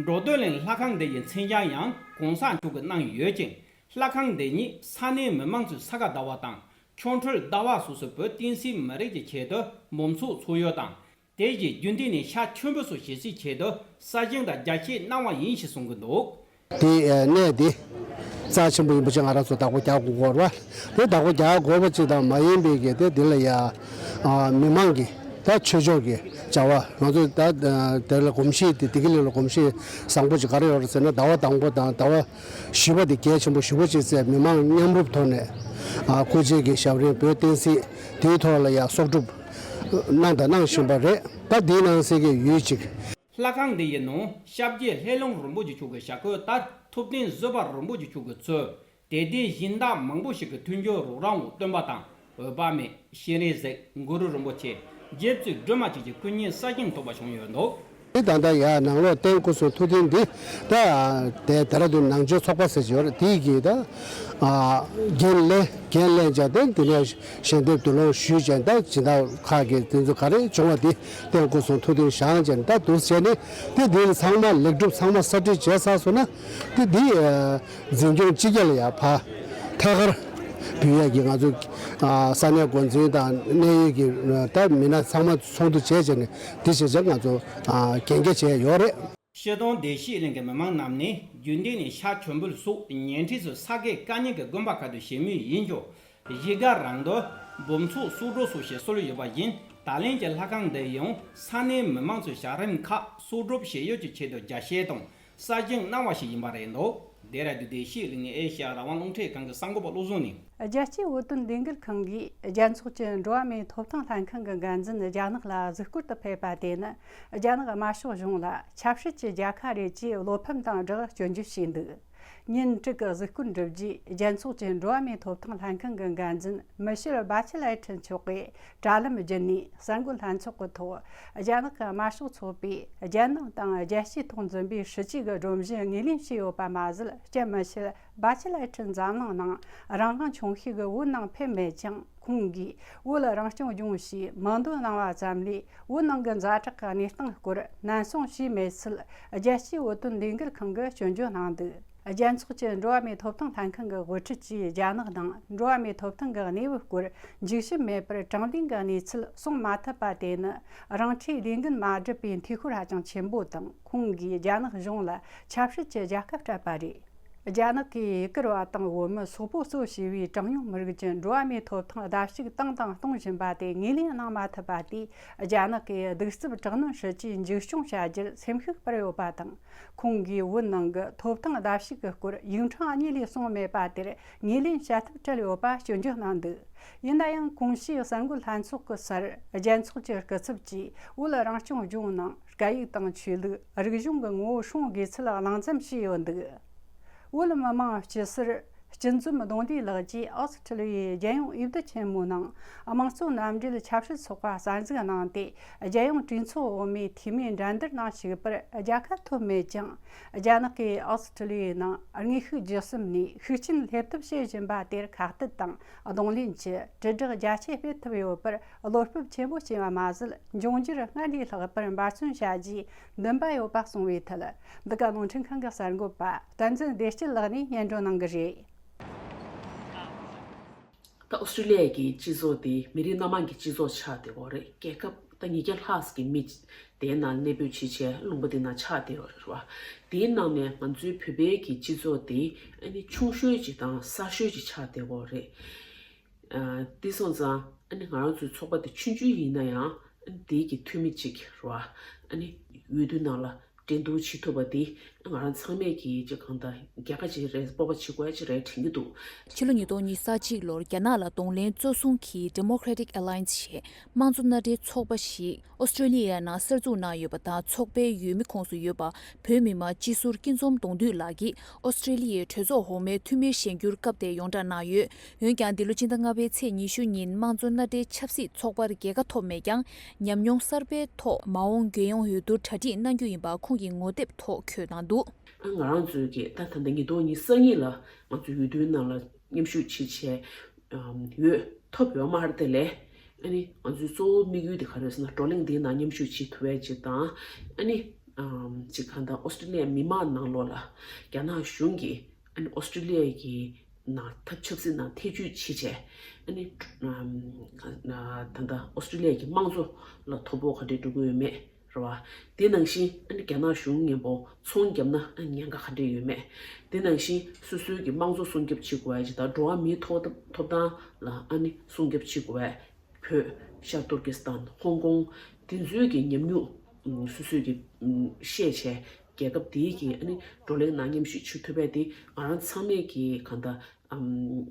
འགྲོ་དོན་གླིང་ལྷ་ཁང་འདི་ཡི་མཚན་བྱང་ཡང་གོང་ས་མཆོག་གིས་གནང་ཡོད་ཅིང་། ལྷ་ཁང་འདི་ཉིད་ས་གནས་མི་མང་ཚོས་ས་ག་ཟླ་བ་དང་ཆོ་འཕྲུལ་ཟླ་བ་སོགས་སུ་བོད་བསྟན་སྲིད་མི་རིགས་ཀྱི་ཆེད་དུ་འབུམ་ཚོགས་ཚོགས་ཡུལ་དང་། དེ་བཞིན་རྒྱུན་གཏན་ནས་ཤར་ཆོས་འབུལ་སོགས་བྱེད་སའི་ཆེད་དུ་ས་ཞིང་དང་རྒྱ་སྐྱེད་གནང་བ་ཡིན་ཞེས་གསུང་གི་འདུག། དེ་གནས་དེ་རྩ་ཆེན་པོ་ཡིན་པ་ཅིག་ང་རང་ཚོ་བདག་པོ་རྒྱག་དགོས་སྐོར་བ། དེ་བདག་པོ་རྒྱག་དགོས་པ་ཅིག་དང་མ་ཡིན་པའི་གི་དེ་དེ་ལ་ཡ་མི་མང་གི་ད་ཆོས་ཕྱོགས་ཀྱི་བྱ་བ་ང་ཚོ་ད་དེ་ལ་གོམས་གཤིས་དེ་དེ་གི་ལས་ལ་གོམས་གཤིས་བཟང་པོ་ཅིག་ག་རེ་ཡོད་རེད་ཟེར་ན། ཟླ་བ་དང་པོ་དང་ཟླ་བ་བཞི་པ་དེ་གལ་ཆེན་པོ་ཞེ་པོ་ཅིག་བརྩིས། མི་མང་མཉམ་རུབ་ཐོག་ནས་སྐུ་མཆེད་ཀྱི་ཞབས་རིམ་བོད་བསྟན་སྲིད་དེའི་ཐོག་ལ་ཡ་གསོག་སྒྲུབ་གནང་དང་གནང་བཞིན་པ་རེད། ད་འདིའི་ནང་གསེས་ཀྱི་ཡུལ་གཅིག། ལྷ་ཁང་འདི་ཡི་ནང་སྐྱབས་རྗེ་ལྷས་ལུང་རིན་པོ་ཆེ་མཆོག་གི་ཞལ་བཀོད་ལྟར་ཐུབ་བསྟན་བཟོད་པ་རིན་པོ་ཆེ་མཆོག་གིས་གཙོས་དད་ལྡན་གཞན་དག་མང་པོ་ཞིག་གིས་མཐུན་འགྱུར་རོགས་རམ་འོག་སྟོན་པ་དང་འོད་དཔག་མེད། སྤྱན་རས་གཟིགས། གུ་རུ་རིན་པོ་ཆེ། རྗེ་བཙུན་སྒྲོལ་མ་བཅས་ཀྱི་སྐུ་བརྙན་གསར་བཞེངས་ཐུབ་པ་བྱུང་ཡོད་འདུག། དེ་ད་ལྟ་ཡ་ནང་ལོགས་རྟེན་སྐུ་གསུང་ཐུགས་རྟེན་འདི་ད་དེ་ད་ར་དུ་ནང་ཆོས་ཚོགས་པ་ཟེར་གྱི་ཡོད་རེད། དེ་གིས་ད་ཨ་འགན་ལེན་འགན་ལེན་བྱས་ཏེ་དེ་ནས་ཞལ་འདེབས་བསྡུ་སློང་ཞུས་བྱས། ད་སྦྱིན་བདག་ཁག་གིས་དེ་ཚོ་ག་རེ་བྱུང་བ་དེ་རྟེན་སྐུ་གསུང་ཐུགས་རྟེན་བཞེངས་བྱས་ད་འདུག་བྱས་ནས་དེ་འདི་ཚང་མ་ལེགས་གྲུབ་ཚང་མ་གསར་སྒྲིག་བྱས་ཚར་སོང་ན་དེ་འདི་ཨ་འཛིན་སྐྱོང་སྤྱི་ཁྱབ་ལ་ཡ་ཕར་ཐད་ཀར་འབུལ་ཡས་ཀྱི་ང་ཚོ་ཨ་ས་གནས་འགོ་འཛིན་དང་གནད་ཡོད་ཀྱི་ད་མི་སྣ་ཚང་མ་ཚོགས་འདུ་བྱས་བྱས་ནས་དེ་བྱས་བྱས་ང་ཚོ་ཨ་གན་རྒྱ་བྱས་ཡོད་རེད། སྤྱིར་བཏང་བདེ་སྐྱིད་གླིང་གི་མི་མང་རྣམས་ནི་རྒྱུན་གཏན་ནས་ཤར་ཆོས་འབུལ་སོགས་ཉེ་འཁྲིས་སུ་ས་དགེ་བཀའ་རྙིང་གི་དགོན་པ་ཁག་ཏུ་བཞེས་མུས་ཡིན་ཀྱང་། གཞིས་ཀ་རང་དུ་འབུམ་ཚོགས་གསོག་སྒྲུབ་སོགས་བྱེད་སྲོལ་ཡོད་པ་བཞིན། ད་ལན་གྱི་ལྷ་ཁང་འདི་ཡང་ས་གནས་མི་མང་ཚོའི་ཞབས་རིམ་ཁག་གསོག་སྒྲུབ་བྱེད་ཡུལ་གྱི་ཆེད་དུ་རྒྱ་ཆེ་དང་གསར་བཞེངས་གནང་བ་ཞིག་ཡིན་པ་རེད་འདུག། ལྡེ་ར་ལྡུན་བདེ་སྐྱིད་གླིང་ཨེ་ཤེ་ཡ་རང་དབང་རླུང་འཕྲིན་ཁང་གི་གསར་འགོད་པ་བློ་བཟང་ནས། རྒྱལ་སྤྱིའི་བོད་དོན་ལས་འགུལ་ཁང་གིས་རྒྱལ་ཚོགས་ཀྱི་འགྲོ་བ་མིའི་ཐོབ་ཐང་ལྷན་ཁང་གི་འགན་འཛིན་རྒྱ་ནག་ལ་གཟིགས་སྐོར་དུ་ཕེབས་པ་དེ་ནི་རྒྱ་ནག་དམར་ཤོག་གཞུང་ལ་ཆབ་སྲིད་ཀྱི་རྒྱལ་ཁ་རེད་ཅེས་བློ་ཕམ་དང་སྦྲགས་སྐྱོན་བརྗོད་བྱས་འདུག། ཉིན་དྲུག་གི་གཟིགས་སྐོར་འགྲུབ་རྗེས་རྒྱལ་ཚོགས་ཀྱི་འགྲོ་བ་མིའི་ཐོབ་ཐང་ལྷན་ཁང་གི་འགན་འཛིན་མི་ཤེལ་བྷ་ཆེ་ལེ་ཊི་མཆོག་གིས་དྲ་ལམ་བརྒྱུད་ནས་གསར་འགོད་ལྷན་ཚོགས་ཀྱི་ཐོག་རྒྱ་ནག་གི་དམར་ཤོག་ཚོགས་པས་རྒྱལ་ནང་དང་རྒྱལ་སྤྱིའི་ཐོག་འཛིན་པའི་སྲིད་ཇུས་ཀྱི་སྒྲོམ་གཞི་ངོས་ལེན་བྱས་ཡོད་པ་མ་ཟད། སྤྱི་མི་ཤེལ་བྷ་ཆེ་ལེ་ཊི་འཛམ་གླིང་ནང་རང་དབང་ཆུང་ཤོས་ཀྱི་བོད་ནང་ཕེབས་མེད་ཀྱང་། ཁོང་གིས་བོད་རང་སྐྱོང་ལྗོངས་ཞེས་མིང་འདོན་གནང་བ་ཙམ་ལས། བོད་ནང་གི་ཛ་དྲག་གི་གནས་སྟངས་སྐོར་ནན་གསུང་བྱས་མེད་ཚུལ་རྒྱལ་སྤྱིའི་བོད་དོན་ལས་འགུལ་ཁང་གིས་སྐྱོན་བརྗོད་གནང་འདུག། རྒྱལ་ཚོགས་ཀྱི་འགྲོ་བ་མིའི་ཐོབ་ཐང་ལྷན་ཁང་གི་དབུ་ཁྲིད་ཀྱིས་རྒྱ་ནག་ནང་འགྲོ་བ་མིའི་ཐོབ་ཐང་གི་གནས་བབ་སྐོར་འཇིགས་ཞུམ་མེད་པར་དྲང་བདེན་གྱི་གནས་ཚུལ་གསུང་མ་ཐུབ་པ་དེ་ནི་རང་འཁྲིའི་ལས་འགན་མ་བསྒྲུབས་པའི་འཐུས་ཤོར་ཧ་ཅང་ཆེན་པོ་དང་། ཁོང་གིས་རྒྱ་ནག་གཞུང་ལ་ཆབ་སྲིད་ཀྱི་རྒྱལ་ཁ་སྤྲད་པ་རེད། རྒྱ་ནག་གིས་ཡུ་གུར་བ་དང་བོད་མི་སོག་པོ་གཙོ་བྱས་པའི་གྲངས་ཉུང་མི་རིགས་ཀྱི་འགྲོ་བ་མིའི་ཐོབ་ཐང་བརྡབ་གསིག་བཏང་དང་གཏོང་བཞིན་པ་དེ་ངོས་ལེན་གནང་མ་ཐུབ་པ་དེས། རྒྱ་ནག་གི་གདུག་རྩུབ་དྲག་གནོན་སྲིད་ཇུས་མཇུག་སྐྱོང་བྱ་རྒྱུར་སེམས་ཤུགས་སྤར་ཡོད་པ་དང་། ཁོང་གིས་བོད་ནང་གི་ཐོབ་ཐང་བརྡབ་གསིག་གི་སྐོར་ཡིག་འཕྲིན་གཉིས་ལས་གསུངས་མེད་པ་དེར་ངོས་ལེན་བྱ་ཐབས་བྲལ་ཡོད་པ་སྐྱོན་བརྗོད་གནང་འདུག་ཡིན་ན་ཡང་གོང་ཞུས་གསར་འགོད་ལྷན་ཚོགས་ཀྱི་སར། རྒྱལ་ཚོགས་ཀྱི་སྐུ་ཚབ་ཀྱིས་བོད་རང་སྐྱོང་ལྗོངས་ནང་སྐད་ཡིག་དང་ཆོས་ལུགས། རིག་གཞུང་གི་ངོ་བོ་སྲུང་དགོས་ཚུལ་གླེང་མཚམས་བྱས་ཡོད་འདུག་བོད་མི་མང་སྤྱི་ཟུར་སྤྱི་འཛོམས་གདོང་ལྡན་ལགས་ཀྱིས་ཨོ་སི་ཁྲི་ལི་ཡའི་རྒྱལ་ཡོངས་འོས་བསྡུ་ཆེན་མོའི་ནང་དམངས་གཙོ་མཉམ་འབྲེལ་ཆབ་སྲིད་ཚོགས་པ་གསར་འཛུགས་གནང་སྟེ། རྒྱལ་ཡོངས་གྲོས་ཚོགས་འོག་མའི་འཐུས་མི་འགྲན་བསྡུར་ནང་ཞུགས་པར་རྒྱལ་ཁ་ཐོབ་མེད་ཀྱང་། རྒྱ་ནག་གིས་ཨོ་སི་ཁྲི་ལི་ཡའི་ནང་དངོས་ཤུགས་བརྒྱུད་གསུམ་ནས་ཤུགས་རྐྱེན་སླེབས་ཐབས་བྱེད་བཞིན་པ་དེར་ཁ་གཏད་དང་གདོང་ལེན་གྱིས་དྲིལ་བསྒྲགས་རྒྱ་ཆེ་སྤེལ་ཐུབ་ཡོད་པར་བློ་སྤོབས་ཆེན་པོ་སྐྱེ་བ་མ་ཟད། འབྱུང་འགྱུར་སྔར་ལས་ལྷག་པར་འབད་བརྩོན་བྱ་རྒྱུའི་འདུན་པ་ཡོད་པ་གསུངས་པའི་ཐད། འདི་ག་རླུང་འཕྲིན་ཁང་གི་གསར་འགོད་པ་བསྟན་འཛིན་བདེ་སྐྱིད་ལགས་ནས་སྙན་སྒྲོན་གནང་གི་རེད། ད་ཨོ་སི་ཀྲི་ལི་ཡ་གི་སྤྱི་ཚོགས་དེ་མི་རིགས་སྣ་མང་གི་སྤྱི་ཚོགས་ཆགས་བསྡད་ཡོད་རེད། རྒྱལ་ཁབ་ད་ཉིས་བརྒྱ་ལྷག་ཙམ་གྱི་མི་དེའི་ནང་གནས་སྤོས་བྱེད་བྱས་ལུང་པ་དེ་ནང་ཆགས་བསྡད་ཡོད་རེད་བ། དེའི་ནང་ནས་ང་ཚོའི་བོད་པའི་གི་སྤྱི་ཚོགས་དེ་ཨ་ནི་ཆུང་ཤོས་ཅིག་དང་གསར་ཤོས་ཅིག་ཆགས་བསྡད་ཡོད་རེད། ཨ་དེ་སོང་ཙང་ཨ་ནི་ང་རང་ཚོའི་ཚོགས་པ་དེ་ཆུང་ཆུང་ཡིན་ན་ཡང་ཨ་ནི་དེའི་གི་འཐུས་མི་གཅིག་རེད་བ། ཨ་ནི་འོས་བསྡུ་ནང་ལ་འགྲན་བསྡུར་བྱེད་ཐུབ་པ་དེ་ང་རང་ཚང་མས་ཀྱིས་ཅིག་གང་ལྟར་རྒྱལ་ཁ་ཅིག་རེད། སྤོབས་པ་བྱེད་དགོས་ཡ་ཅིག་རེད་དྲན་གྱི་འདུག་ཕྱི་ལོ་ཉིས་སྟོང་ཉི་ཤུ་རྩ་གཅིག་ལོར་རྒྱ་ནག་ལ་གདོང་ལེན་གཙོ་བཟུང་གིས་Democratic Alliance ཞེས་དམངས་གཙོ་མནའ་འབྲེལ་ཚོགས་པ་ཞིག་ཨོ་སི་ཀྲི་ལི་ཡའི་ནང་གསར་འཛུགས་གནང་ཡོད་པ་དང་། ཚོགས་པའི་འོས་མི་ཁོངས་སུ་ཡོད་པ་བོད་མི་མང་སྤྱི་ཟུར་སྐྱིད་འཛོམས་གདོང་འདུས་ལགས་ཀྱིས་ཨོ་སི་ཀྲི་ལི་ཡའི་གྲོས་ཚོགས་འོག་མའི་འཐུས་མིར་བཞེངས་རྒྱུར་སྐབས་དེར་ཡོངས་གྲགས་གནང་ཡོད། འོན་ཀྱང་འདི་ལོ་སྤྱི་ཟླ་ལྔ་པའི་ཚེས་ཉི་ཤུ་ཉིན་དམངས་གཙོ་མནའ་འབྲེལ་ཆབ་སྲིད་ཚོགས་པར་རྒྱལ་ཁ་ཐོབ་མེད་ཀྱང་། ཉམས་མྱོང་གསར་པའི་ཐོག་མ་འོངས་རྒྱལ་ཡོངས་འོས་བསྡུར་གྲ་སྒྲིག་གནང་རྒྱུ་ཡིན་པ་ཁོང་གིས་ངོ་དེབ་ཐོག་འཁོད་གནང་འདུག་ང་རང་ཚོའི་གི་ད་ད་ལྟ་ཉིས་སྟོང་ཉི་ཤུ་རྩ་གཉིས་ལ་ང་ཚོ་འོས་བསྡུའི་ནང་ལ་མཉམ་ཞུགས་བྱེད་བྱས་འོས་ཐོབ་ཡོད་མ་རེད་དེ་ལས། ཨ་ནི་ང་ཚོའི་གཙོ་བོ་དམིགས་ཡུལ་དེ་ག་རེ་ཟེར་ན། བགྲོ་གླེང་འདིའི་ནང་མཉམ་ཞུགས་བྱེད་ཐུབ་ཡ་ཅིག་དང་། ཨ་ནི་ཅིག་གང་ལྟར་ཨོ་སི་ཀྲི་ལི་ཡ་མི་མང་ནང་ལོགས་ལ་རྒྱ་ནག་གཞུང་གིས་ཨ་ནི་ཨོ་སི་ཀྲི་ལི་ཡ་གི་ནང་ཐབས་ཆབ་སྲིད་ནང་ཐེ་བྱུས་བྱེད་བྱས། ཨ་ནི་ད་ལྟ་ཨོ་སི་ཀྲི་ལི་ཡ་གི་དམངས་གཙོ་ལ་དོ་ཕོག་ག་འདྲས་འགྲོ་གི་ཡོད་མེད་རེད་བ། དེ་ནང་བཞིན་ཨ་ནི་རྒྱ་ནག་གཞུང་མཉམ་པོ་ཚོང་བརྒྱབ་ན་ཨ་ནི་ཉེན་ཁ་ག་འདྲས་ཡོད་མེད། དེ་ནང་བཞིན་སོ་སོའི་གི་དམངས་གཙོ་སྲུང་སྐྱོབ་བྱེད་དགོས་ཡ་ཅིག་དང་། འགྲོ་བ་མིའི་ཐོབ་ཐང་ལ་ཨ་ནི་སྲུང་སྐྱོབ་བྱེད་དགོས་ཡ། བོད། ཤར་ཏུར་ཀི་སི་ཐན། ཧོང་ཀོང་། དེ་ཚོའི་གི་ཉམས་མྱོང་སོ་སོའི་གི་ཤེས་བྱས། རྒྱལ་ཁབ་དེའི་གི་ཨ་ནི་བགྲོ་གླེང་ནང་མཉམ་ཞུགས་བྱེད་ཐུབ་པ་དེ་ང་རང་ཚང་མས་གི་གང་ལྟར་ཨམ་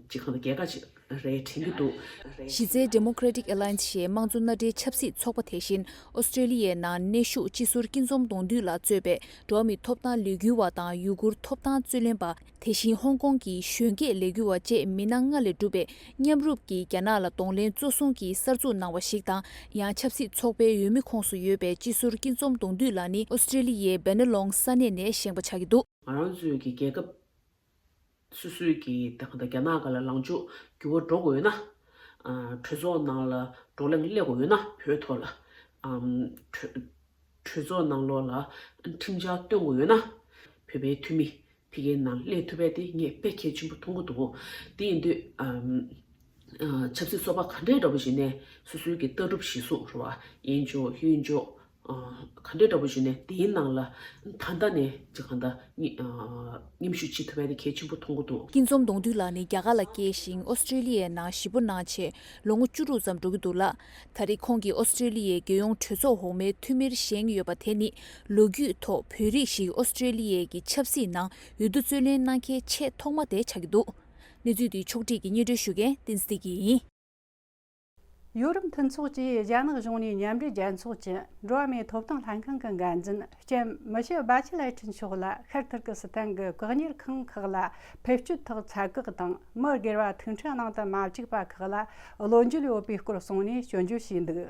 ཅིག་གང་ལྟར་རྒྱལ་ཁ་ཅིག་རེད་དྲན་གྱི་འདུག་གཞི་རྩའི་Democratic Alliance ཞེས་དམངས་གཙོ་མནའ་འབྲེལ་ཆབ་སྲིད་ཚོགས་པ་དེ་བཞིན་ཨོ་སི་ཀྲི་ལི་ཡའི་ནང་གནས་བཞུགས་སྤྱི་ཟུར་སྐྱིད་འཛོམས་གདོང་འདུས་ལགས་གཙོས་པའི་འགྲོ་བ་མིའི་ཐོབ་ཐང་ལས་འགུལ་བ་དང་ཡུ་གུར་ཐོབ་ཐང་རྩོད་ལེན་པ། དེ་བཞིན་ཧོང་ཀོང་གི་གཞོན་སྐྱེས་ལས་འགུལ་བ་བཅས་མི་སྣ་ལྔ་ལས་གྲུབ་པའི་མཉམ་རུབ་ཀྱིས་རྒྱ་ནག་ལ་གདོང་ལེན་གཙོ་བཟུང་གིས་གསར་འཛུགས་གནང་བ་ཞིག་དང་། ཡང་ཆབ་སྲིད་ཚོགས་པའི་འོས་མི་ཁོངས་སུ་ཡོད་པའི་སྤྱི་ཟུར་སྐྱིད་འཛོམས་གདོང་འདུས་ལགས་ནི་ཨོ་སི་ཀྲི་ལི་ཡའི་སྦེ་ནི་ལོང་ས་གནས་ནས་བཞེངས་པ་ཆགས་ཀྱི་འདུག་ང་རང་ཚོའི་གི་རྒྱལ་ཁབ་སོ་སོའི་གི་ད་ག་ད་རྒྱ་ནག་སྒང་ལ་ལངས་ཕྱོགས་འགྱུར་བ་འགྲོ་དགོས་ཡོད་ན། ཨ་གྲོས་ཚོགས་ནང་ལ་བགྲོ་གླེང་སླེབས་དགོས་ཡོད་ན། བོད་ཐོག་ལ་ཨམ་གྲོས་གྲོས་ཚོགས་ནང་ལོགས་ལ་ཁྲིམས་འཆར་བཏོན་དགོས་ཡོད་ན། བོད་པའི་འཐུས་མི་ཕ་གིའི་ནང་སླེབས་ཐུབ་པ་དེ་ངས་དཔེ་གལ་ཆེན་པོ་མཐོང་གི་འདུག་དེ་ཡིན་དུས་ཨམ་ཨ་ཆབ་སྲིད་ཚོགས་པ་ག་འདྲའི་འདྲ་པོ་ཞིག་ནས་སོ་སོའི་གི་ལྟ་གྲུབ་གཞི་བཟུང་རེད་བ། གཡས་འཇོག་གཡོན་འཇོག་ཨ་ག་འདྲའི་འདྲ་པོ་ཞིག་ནས་དེའི་ནང་ལ་ད་ལྟ་ནས་ཅིག་གང་ལྟར་མཉམ་ཞུགས་བྱེད་ཐུབ་པ་དེ་གལ་ཆེན་པོ་མཐོང་གི་འདུག་སྐྱིད་འཛོམས་གདོང་འདུས་ལགས་ནི་རྒྱ་གར་ལ་སྐྱེས་ཤིང་ཨོ་སི་ཀྲི་ལི་ཡའི་ནང་གཞིས་སྤོ་གནང་རྗེས་ལོ་ངོ་བཅུ་དྲུག་ཙམ་འགྲོ་གི་འདུག་ལ། ད་རེས་ཁོང་གིས་ཨོ་སི་ཀྲི་ལི་ཡའི་རྒྱལ་ཡོངས་གྲོས་ཚོགས་འོག་མའི་འཐུས་མིར་བཞེངས་ཡོད་པ་དེ་ནི་ལོ་རྒྱུས་ཐོག་བོད་རིགས་ཤིག་ཨོ་སི་ཀྲི་ལི་ཡའི་གི་ཆབ་སྲིད་ནང་འོས་བསྡུ་རྩོད་ལེན་གནང་མཁན་ཆེས་ཐོག་མ་དེ་ཆགས་ཀྱི་འདུག་གནས་ཚུལ་འདི་ཕྱོགས་སྒྲིག་གིས་སྙན་སྒྲོན་ཞུ་མཁན་བསྟན་འཛིན་བདེ་སྐྱིད་ཡིན། ཡོ་རོབ་མཐུན་ཚོགས་ཀྱིས་རྒྱ་ནག་གཞུང་ནས་མཉམ་འབྲེལ་རྒྱལ་ཚོགས་ཀྱི་འགྲོ་བ་མིའི་ཐོབ་ཐང་ལྷན་ཁང་གི་འགན་འཛིན་ལྕམ་མི་ཤེལ་བྷ་ཆེ་ལེ་ཁྲིན་མཆོག་ལ་ཤར་ཐུར་ཀི་སི་ཐན་གྱི་བཀག་ཉར་ཁང་ཁག་ལ་ཕེབས་སྐྱོད་ཐོག་ཚད་བཀག་དང་། མི་སྒེར་བ་ཐུག་འཕྲད་གནང་དུ་མ་བཅུག་པ་ཁག་ལ་བློ་འགྱོད་ཡོད་པའི་སྐོར་གསུངས་ནས་སྐྱོན་བརྗོད་བྱས་འདུག་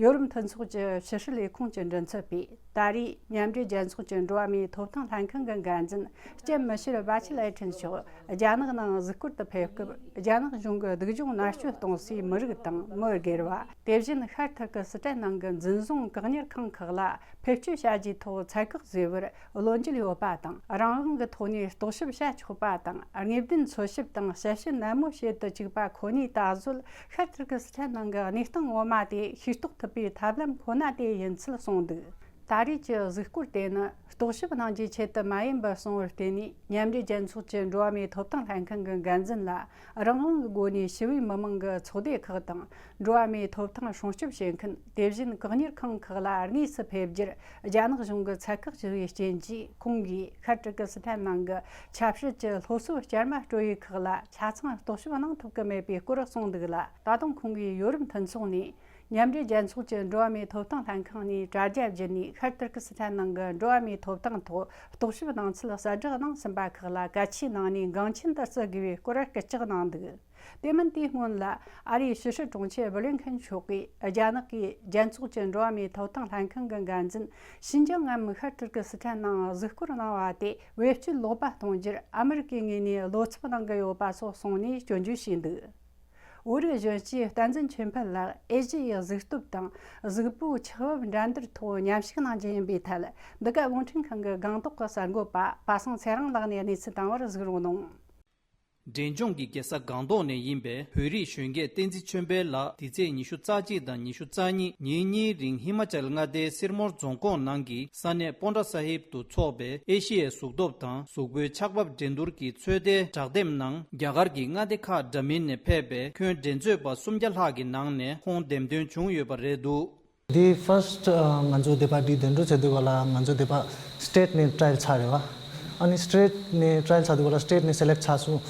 ཡོ་རོབ་མཐུན་ཚོགས་ཀྱི་ཕྱི་སྲིད་ལས་ཁུངས་ཀྱི་མགྲིན་ཚབ་པས། ད་རེས་མཉམ་འབྲེལ་རྒྱལ་ཚོགས་ཀྱི་འགྲོ་བ་མིའི་ཐོབ་ཐང་ལྷན་ཁང་གི་འགན་འཛིན་ལྕམ་མི་ཤེལ་བྷ་ཆེ་ལེ་ཁྲིན་མཆོག་རྒྱ་ནག་ནང་གཟིགས་སྐོར་དུ་ཕེབས་སྐབས། རྒྱ་ནག་གཞུང་གི་སྡུག་སྦྱོང་མནར་གཅོད་གཏོང་སའི་མི་རིགས་དང་མི་སྒེར་བ། དེ་བཞིན་ཤར་ཐུར་ཀི་སི་ཐན་ནང་གི་འཛིན་བཟུང་བཀག་ཉར་ཁང་ཁག་ལ་ཕེབས་སྐྱོད་བྱ་རྒྱུའི་ཐོག་ཚད་བཀག་བཟོས་པར་བློ་འགྱོད་ཡོད་པ་དང་། རང་དབང་གི་ཐོག་ནས་རྟོག་ཞིབ་བྱ་ཆོག་པ་དང་། དངོས་བདེན་འཚོལ་ཞིབ་དང་དཔྱད་ཞིབ་ནན་མོ་བྱེད་དུ་བཅུག་པ་ཁོ་ནའི་ད་གཟོད་ཤར་ཐུར་ཀི་སི་ཐན་ནང་གི་གནས་སྟངས་ངོ་མ་དེ་ཤེས་རྟོགས་ཐུབ་པའི་ཐབས་ལམ་ཁོ་ན་དེ་ཡིན་ཚུལ་གསུངས་འདུག་ད་རེས་ཀྱི་གཟིགས་སྐོར་དེ་ནི་རྟོག་ཞིབ་གནང་རྒྱུའི་ཆེད་དུ་མ་ཡིན་པར་སོང་བར་བརྟེན་ནས། མཉམ་འབྲེལ་རྒྱལ་ཚོགས་ཀྱི་འགྲོ་བ་མིའི་ཐོབ་ཐང་ལྷན་ཁང་གི་འགན་འཛིན་ལ་རང་དབང་གི་སྒོ་ནས་ཞི་བའི་མི་མང་གི་ཚོགས་སྡེ་ཁག་དང་། འགྲོ་བ་མིའི་ཐོབ་ཐང་སྲུང་སྐྱོབ་བྱེད་མཁན། དེ་བཞིན་བཀག་ཉར་ཁང་ཁག་ལ་དངོས་སུ་ཕེབས་རྒྱུར་རྒྱ་ནག་གཞུང་གིས་ཚད་བཀག་བྱས་པའི་རྐྱེན་གྱིས། ཁོང་གིས་ཤར་ཏུར་ཀི་སི་ཐན་ནང་གི་ཆབ་སྲིད་ཀྱི་སློབ་གསོ་བསྐྱར་མ་སྤྲོད་ཡུལ་ཁག་ལ་ཆ་ཚང་རྟོག་ཞིབ་གནང་ཐུབ་ཀྱི་མེད་པའི་སྐོར་གསུངས་འདུག་ལ། ད་དུང་ཁོང་གིས་ཡོ་རོབ་མཐུན་ཚོགས་ནས། མཉམ་འབྲེལ་རྒྱལ་ཚོགས་ཀྱི་འགྲོ་བ་མིའི་ཐོབ་ཐང་ལྷན་ཁང་ནས་དྲ་རྒྱ་བརྒྱུད་ནས་ཤར་ཏུར་ཀི་སི་ཐན་ནང་གི་འགྲོ་བ་མིའི་ཐོབ་ཐང་ཐོག་རྟོག་ཞིབ་གནང་ཚུལ་གསལ་བསྒྲགས་གནང་ཟིན་པ་ཁག་ལ་གལ་ཆེའི་ནང་ནས་འགངས་ཆེན་དུ་བརྩི་དགོས་པའི་སྐོར་སྐུལ་ལྕག་གནང་འདུག། དེ་མིན་དེའི་སྔོན་ལ་ཨ་རིའི་ཕྱི་སྲིད་དྲུང་ཆེ་བྷི་ལིན་ཁེན་མཆོག་གིས་རྒྱ་ནག་གིས་རྒྱལ་ཚོགས་ཀྱི་འགྲོ་བ་མིའི་ཐོབ་ཐང་ལྷན་ཁང་གི་འགན་འཛིན་ཤིན་ཅང་ངམ་ཤར་ཏུར་ཀི་སི་ཐན་ནང་གཟིགས་སྐོར་གནང་བ་དེ་བེད་སྤྱོད་ལོག་པ་གཏོང་རྒྱུར་ཨ་མི་རི་ཀའི་ངོས་ནས་བློ་འཚབ་གནང་གི་ཡོད་པ་སོགས་གསུངས་ནས་སྐྱོན་བརྗོད་བྱས་འདུག། བོད་རིགས་གཞོན་སྐྱེས་བསྟན་འཛིན་ཆོས་འཕེལ་ལགས་ཨེ་ཤི་ཡའི་གཟིགས་སྟོབས་དང་གཟིགས་པོའི་ཆགས་བབ་འགྲན་བསྡུར་ཐོག་མཉམ་ཞུགས་གནང་རྒྱུ་ཡིན་པའི་ཐད། འདི་ག་རླུང་འཕྲིན་ཁང་གི་སྒང་ཏོག་གི་གསར་འགོད་པ་པ་སངས་ཚེ་རིང་ལགས་ནས་གནས་ཚུལ་བཏང་བར་གཟིགས་རོགས་གནང་། འབྲས་ལྗོངས་ཀྱི་རྒྱལ་ས་སྒང་ཏོག་ནས་ཡིན་པའི་བོད་རིགས་གཞོན་སྐྱེས་བསྟན་འཛིན་ཆོས་འཕེལ་ལགས་འདི་ཚེས་ཉི་ཤུ་རྩ་གཅིག་དང་ཉི་ཤུ་རྩ་གཉིས་ཉིན་གཉིས་རིང་ཧི་མ་ཅལ་མངའ་སྡེའི་སིར་མོར་རྫོང་ཁོངས་ནང་གི་ས་གནས་པོན་ཏྲ་ས་ཧིབ་ཏུ་འཚོགས་པའི་ཨེ་ཤི་ཡའི་གཟུགས་སྟོབས་དང་གཟུགས་པོའི་ཆགས་བབ་འགྲན་བསྡུར་གྱི་ཚོད་ལྟའི་དྲ་དེབ་ནང་རྒྱ་གར་གྱི་མངའ་སྡེ་ཁག་འདྲ་མིན་ནས་ཕེབས་པའི་ཁྱོན་འགྲན་རྩོད་པ་སུམ་བརྒྱ་ལྷག་གི་ནང་ནས་ཁོང་འདེམས་ཐོན་བྱུང་ཡོད་པ་རེད་འདུག། འདི་ཕར་སི་ཊི་ང་ཚོ་འདི་པ་འདི་འདེམས་སྒྲུག་བྱེད་དུས་ག་ལ་ང་ཚོ་འདི་པ་སི་ཊེ་ཊི་ནས་ཊ་ར་ཡལ་ཚར་རེད་བ། ཨ་ནི་སི་ཊེ་ཊི་ནས་ཊ་ར་ཡལ་ཚར་དུས་ག་ལ་སི་ཊེ་ཊི་ནས་སེ་ལེག་ཊི་ཚར་སོང་།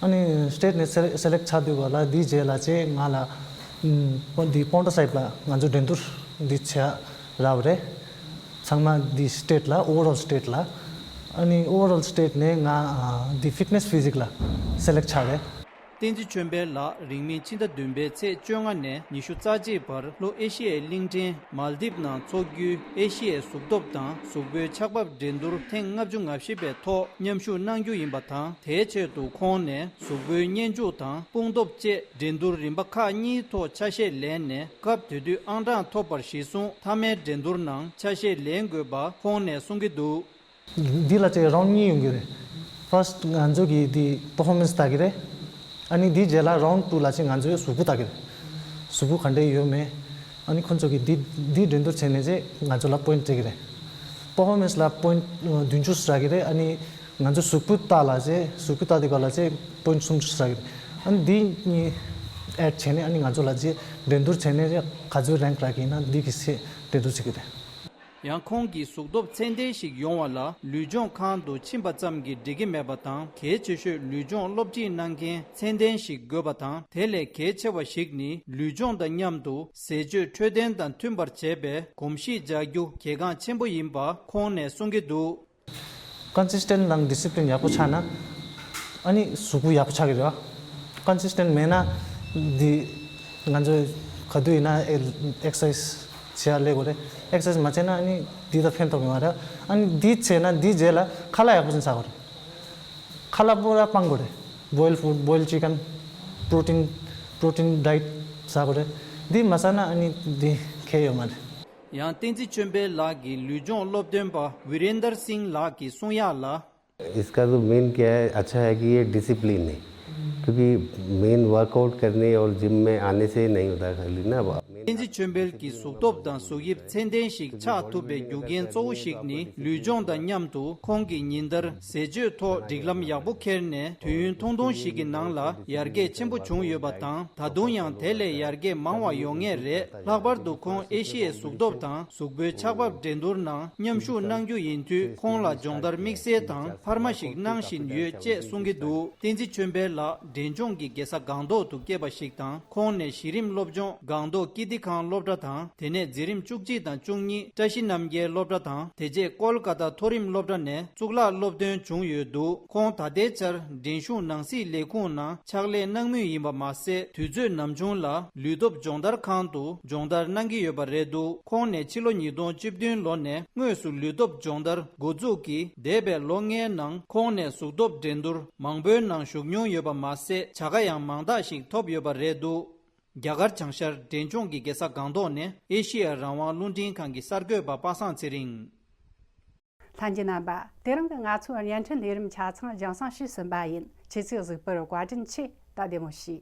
ཨ་ནི་སི་ཊེ་ཊི་ནས་སེ་ལེག་ཊི་ཚར་དུས་ག་ལ་འདིའི་རྗེས་ལ་ཅེ་ང་ལ་ཨམ་འདི་པོན་ཏྲ་ས་ཧིབ་ལ་ང་ཚོ་འགྲན་བསྡུར་འདི་བྱེད་རག་པ་རེད། ཚང་མ་འདི་སི་ཊེ་ཊི་ལ་ཨོ་ཝར་ཨོལ་སི་ཊེ་ཊི་ལ། ཨ་ནི་ཨོ་ཝར་ཨོལ་སི་ཊེ་ཊི་ནས་ང་ཨ་འདི་ཕིཊ་ནེ་སི་ཕི་ཟིག་ལ་སེ་ལེག་ཊི་ཚར་རེད། བསྟན་འཛིན་ཆོས་འཕེལ་ལགས་རིང་མིན་ཕྱི་ཟླ་བདུན་པའི་ཚེས་བཅོ་ལྔ་ནས་ཉི་ཤུ་རྩ་གཅིག་བར་ལྷོ་ཨེ་ཤི་ཡའི་གླིང་ཕྲན་མཱལ་དིབ་ནང་འཚོགས་རྒྱུའི་ཨེ་ཤི་ཡའི་གཟུགས་སྟོབས་དང་གཟུགས་པོའི་ཆགས་བབ་འགྲན་བསྡུར་ཐེངས་ལྔ་བཅུ་ང་བཞི་པའི་ཐོག་མཉམ་ཞུགས་གནང་རྒྱུ་ཡིན་པ་དང་། དེའི་ཆེད་དུ་ཁོང་ནས་གཟུགས་པོའི་བརྙས་འཇུག་དང་དཔུང་སྟོབས་བཅས་འགྲན་བསྡུར་རིམ་པ་ཁག་གཉིས་ཐོག་ཆ་ཤས་ལེན་ནས་སྐབས་དེ་དུས་ཨང་གྲངས་ཐོབ་པར་གཞི་བཟུང་མཐའ་མའི་འགྲན་བསྡུར་ནང་ཆ་ཤས་ལེན་དགོས་པ་ཁོང་ནས་གསུང་གི་འདུག། འདི་ལ་ཅིག་རའུན་ཌི་གཉིས་ཡོང་གི་རེད། ཕར་སི་ཊི་ང་ཚོ་གི་འདི་པར་ཕོར་མན་སི་ལྟ་གི་རེད། ཨ་ནི་འདི་རྗེས་ལ་རའུན་ཌི་ཊུ་ལ་ཅིག་ང་ཚོའི་གཟུགས་པོ་ལྟ་གི་རེད། གཟུགས་པོ་ག་འདྲས་ཡོད་མེད། ཨ་ནི་ཁོ་ཚོ་གི་འདི་འདི་འགྲན་བསྡུར་བྱས་ནས་ཅིག་ང་ཚོ་ལ་པོ་ཡིན་ཊི་སྤྲད་གི་རེད། པར་ཕོར་མན་སི་ལ་པོ་ཡིན་ཊི་བདུན་ཅུ་རག་གི་རེད། ཨ་ནི་ང་ཚོ་གཟུགས་པོ་ལྟ་ལ་ཅིག་གཟུགས་པོ་ལྟ་དུས་ག་ལ་ཅིག་པོ་ཡིན་ཊི་སུམ་ཅུ་རག་གི་རེད། ཨ་ནི་འདི་གཉིས་ཨེཌ་བྱས་ནས་ཨ་ནི་ང་ཚོ་ལ་ཅིག་འགྲན་བསྡུར་བྱས་ནས་ཅིག་ག་ཚོད་རེངྐ་རག་གི་ཡིན་ན་འདི་གི་ཆེད་འགྲན་བསྡུར་བྱེད་གི་རེད། ཡང་ཁོང་གིས་གཟུགས་སྟོབས་ཚད་ལྡན་ཞིག་ཡོང་བ་ལ་ལུས་སྦྱོང་ཁང་དུ་ཕྱིན་པ་ཙམ་གྱིས་འགྲིག་གི་མེད་པ་དང་། གལ་ཆེ་ཤོས་ལུས་སྦྱོང་སློབ་ཁྲིད་གནང་མཁན་ཚད་ལྡན་ཞིག་དགོས་པ་དང་། དེ་ལས་གལ་ཆེ་བ་ཞིག་ནི་ལུས་སྦྱོང་དང་མཉམ་དུ་ཟས་སྤྱོད་འཕྲོད་བསྟེན་དང་མཐུན་པར་བྱས་པའི་གོམས་གཤིས་འཇགས་རྒྱུ་གལ་འགངས་ཆེན་པོ་ཡིན་པ་ཁོང་ནས་གསུང་གི་འདུག། ཀོན་སི་སི་ཊེན་ཊི་དང་ཌི་སི་པི་ལིན་ཡག་པོ་ཆགས་ན། ཨ་ནི་གཟུགས་པོ་ཡག་པོ་ཆགས་ཀྱི་རེད་བ། ཀོན་སི་སི་ཊེན་ཊི་མེད་ན། འདི་ང་ཚོས་ག་དུས་ཡིན་ན་ཨེ་ཨེག་སར་སའི་ཛི་བྱེད་ཡ་སླེབས་དགོས་རེད། ཨེག་སར་སའི་ཛི་མ་བྱས་ན་ཨ་ནི་འདི་ལ་ཕན་ཐོགས་ཡོང་བ་རེད། ཨ་ནི་འདི་བྱས་ན་འདི་རྗེས་ལ་ཁ་ལག་ཡག་པོ་ཅིག་ཟ་དགོས་རེད། ཁ་ལག་པུ་ར་སྤང་དགོས་རེད། བོའིལ་ཕུཌ། བོའིལ་ཅི་ཀན། པྲོ་ཊིན། པྲོ་ཊིན་ཌའེ་ཊི་ཟ་དགོས་རེད། འདི་མ་ཟ་ན་ཨ་ནི་འདི་ཁེ་ཡོད་མ་རེད། ཡང་བསྟན་འཛིན་ཆོས་འཕེལ་ལགས་ཀྱི་ལུས་སྦྱོང་སློབ་སྟོན་པ་ཝི་རེན་དར་སིང་ལགས་ཀྱིས་གསུང་ཡག་ལ། इसका जो मेन क्या है, अच्छा है कि ये डिसिप्लिन है, क्योंकि मेन वर्कआउट करने और जिम में आने से नहीं होता है खाली ना। अब བསྟན་འཛིན་ཆོས་འཕེལ་གྱི་གཟུགས་སྟོབས་དང་གཟུགས་དབྱིབས་ཚད་ལྡན་ཞིག་ཆགས་ཐུབ་པའི་རྒྱུ་རྐྱེན་གཙོ་བོ་ཞིག་ནི་ལུས་སྦྱོང་དང་མཉམ་དུ་ཁོང་གིས་ཉིན་ལྟར་ཟས་སྤྱོད་ཐོག་སྒྲིག་ལམ་ཡག་པོ་འཁྱེར་ནས་དུས་ཡུན་ཐུང་ཐུང་ཞིག་གི་ནང་ལ་ཡར་རྒྱས་ཆེན་པོ་བྱུང་ཡོད་པ་དང་། ད་དུང་ཡང་དེ་ལས་ཡར་རྒྱས་མང་བ་ཡོང་ངེས་རེད། ལྷག་པར་དུ་ཁོང་ཨེ་ཤི་ཡའི་གཟུགས་སྟོབས་དང་གཟུགས་པོའི་ཆགས་བབ་འགྲན་བསྡུར་ནང་མཉམ་ཞུགས་གནང་རྒྱུ་ཡིན་དུས། ཁོང་ལ་སྦྱོང་བརྡར་དམིགས་བསལ་དང་འཕར་མ་ཞིག་གནང་བཞིན་ཡོད་ཅེས་གསུང་གི་འདུག། བསྟན་འཛིན་ཆོས་འཕེལ་ལགས་འབྲས་ལྗོངས་ཀྱི་རྒྱལ་ས་སྒང་ཏོག་ཏུ་སྐྱེས་པ་ཞིག་དང་། ཁོང་ནས་གཞི་རིམ་སློབ་སྦྱོང་སྒང་ཏོག་ཀིརྟི་ཁང་སློབ་གྲྭ་དང་། དེ་ནས་འཛིན་རིམ་བཅུ་གཅིག་དང་བཅུ་གཉིས་བཀྲ་ཤིས་རྣམ་རྒྱལ་སློབ་གྲྭ་དང་། དེ་རྗེས་ཀོལ་ཀ་ཏ་མཐོ་རིམ་སློབ་གྲྭ་ནས་གཙུག་ལག་སློབ་ཐོན་བྱུང་ཡོད་འདུག། ཁོང་ད་ལྟའི་ཆར་འབྲིང་གཞུང་ནང་སྲིད་ལས་ཁུངས་ནང་ཕྱག་ལས་གནང་མུས་ཡིན་པ་མ་ཟད། དུས་ཚོད་ནམ་བྱུང་ལ་ལུས་སྟོབས་སྦྱོང་བརྡར་ཁང་དུ་སྦྱོང་བརྡར་གནང་གི་ཡོད་པ་རེད་འདུག། ཁོང་ནས་ཕྱི་ལོ་ཉིས་སྟོང་བཅུ་བདུན་ལོ་ནས་དངོས་སུ་ལུས་སྟོབས་སྦྱོང་བརྡར་འགོ་འཛུགས་ཀྱིས། འདས་པའི་ལོ་ལྔའི་ནང་ཁོང་ནས་གཟུགས་སྟོབས་འགྲན་བསྡུར་མང་པོའི་ནང་ཞུགས་མྱོང་ཡོད་པ་མ་ཟད། བྱ་དགའ་ཡང་མང་དག་ཞིག་ཐོབ་ཡོད་པ་རེད་འདུག། རྒྱ་གར་བྱང་ཤར་འབྲས་ལྗོངས་ཀྱི་རྒྱལ་ས་སྒང་ཏོག་ནས་ཨེ་ཤེ་ཡ་རང་དབང་རླུང་འཕྲིན་ཁང་གི་གསར་འགོད་པ་པ་སངས་ཚེ་རིང་། ལྷན་རྒྱས་རྣམ་པ། དེ་རིང་གི་ང་ཚོའི་བརྙན་འཕྲིན་ལས་རིམ་ཆ་ཚང་རྒྱང་སྲིང་ཞུས་ཟིན་པ་ཡིན། ཁྱེད་ཚོས་གཟིགས་པར་བཀའ་དྲིན་ཆེ། ད་བདེ་མོ་བྱོས།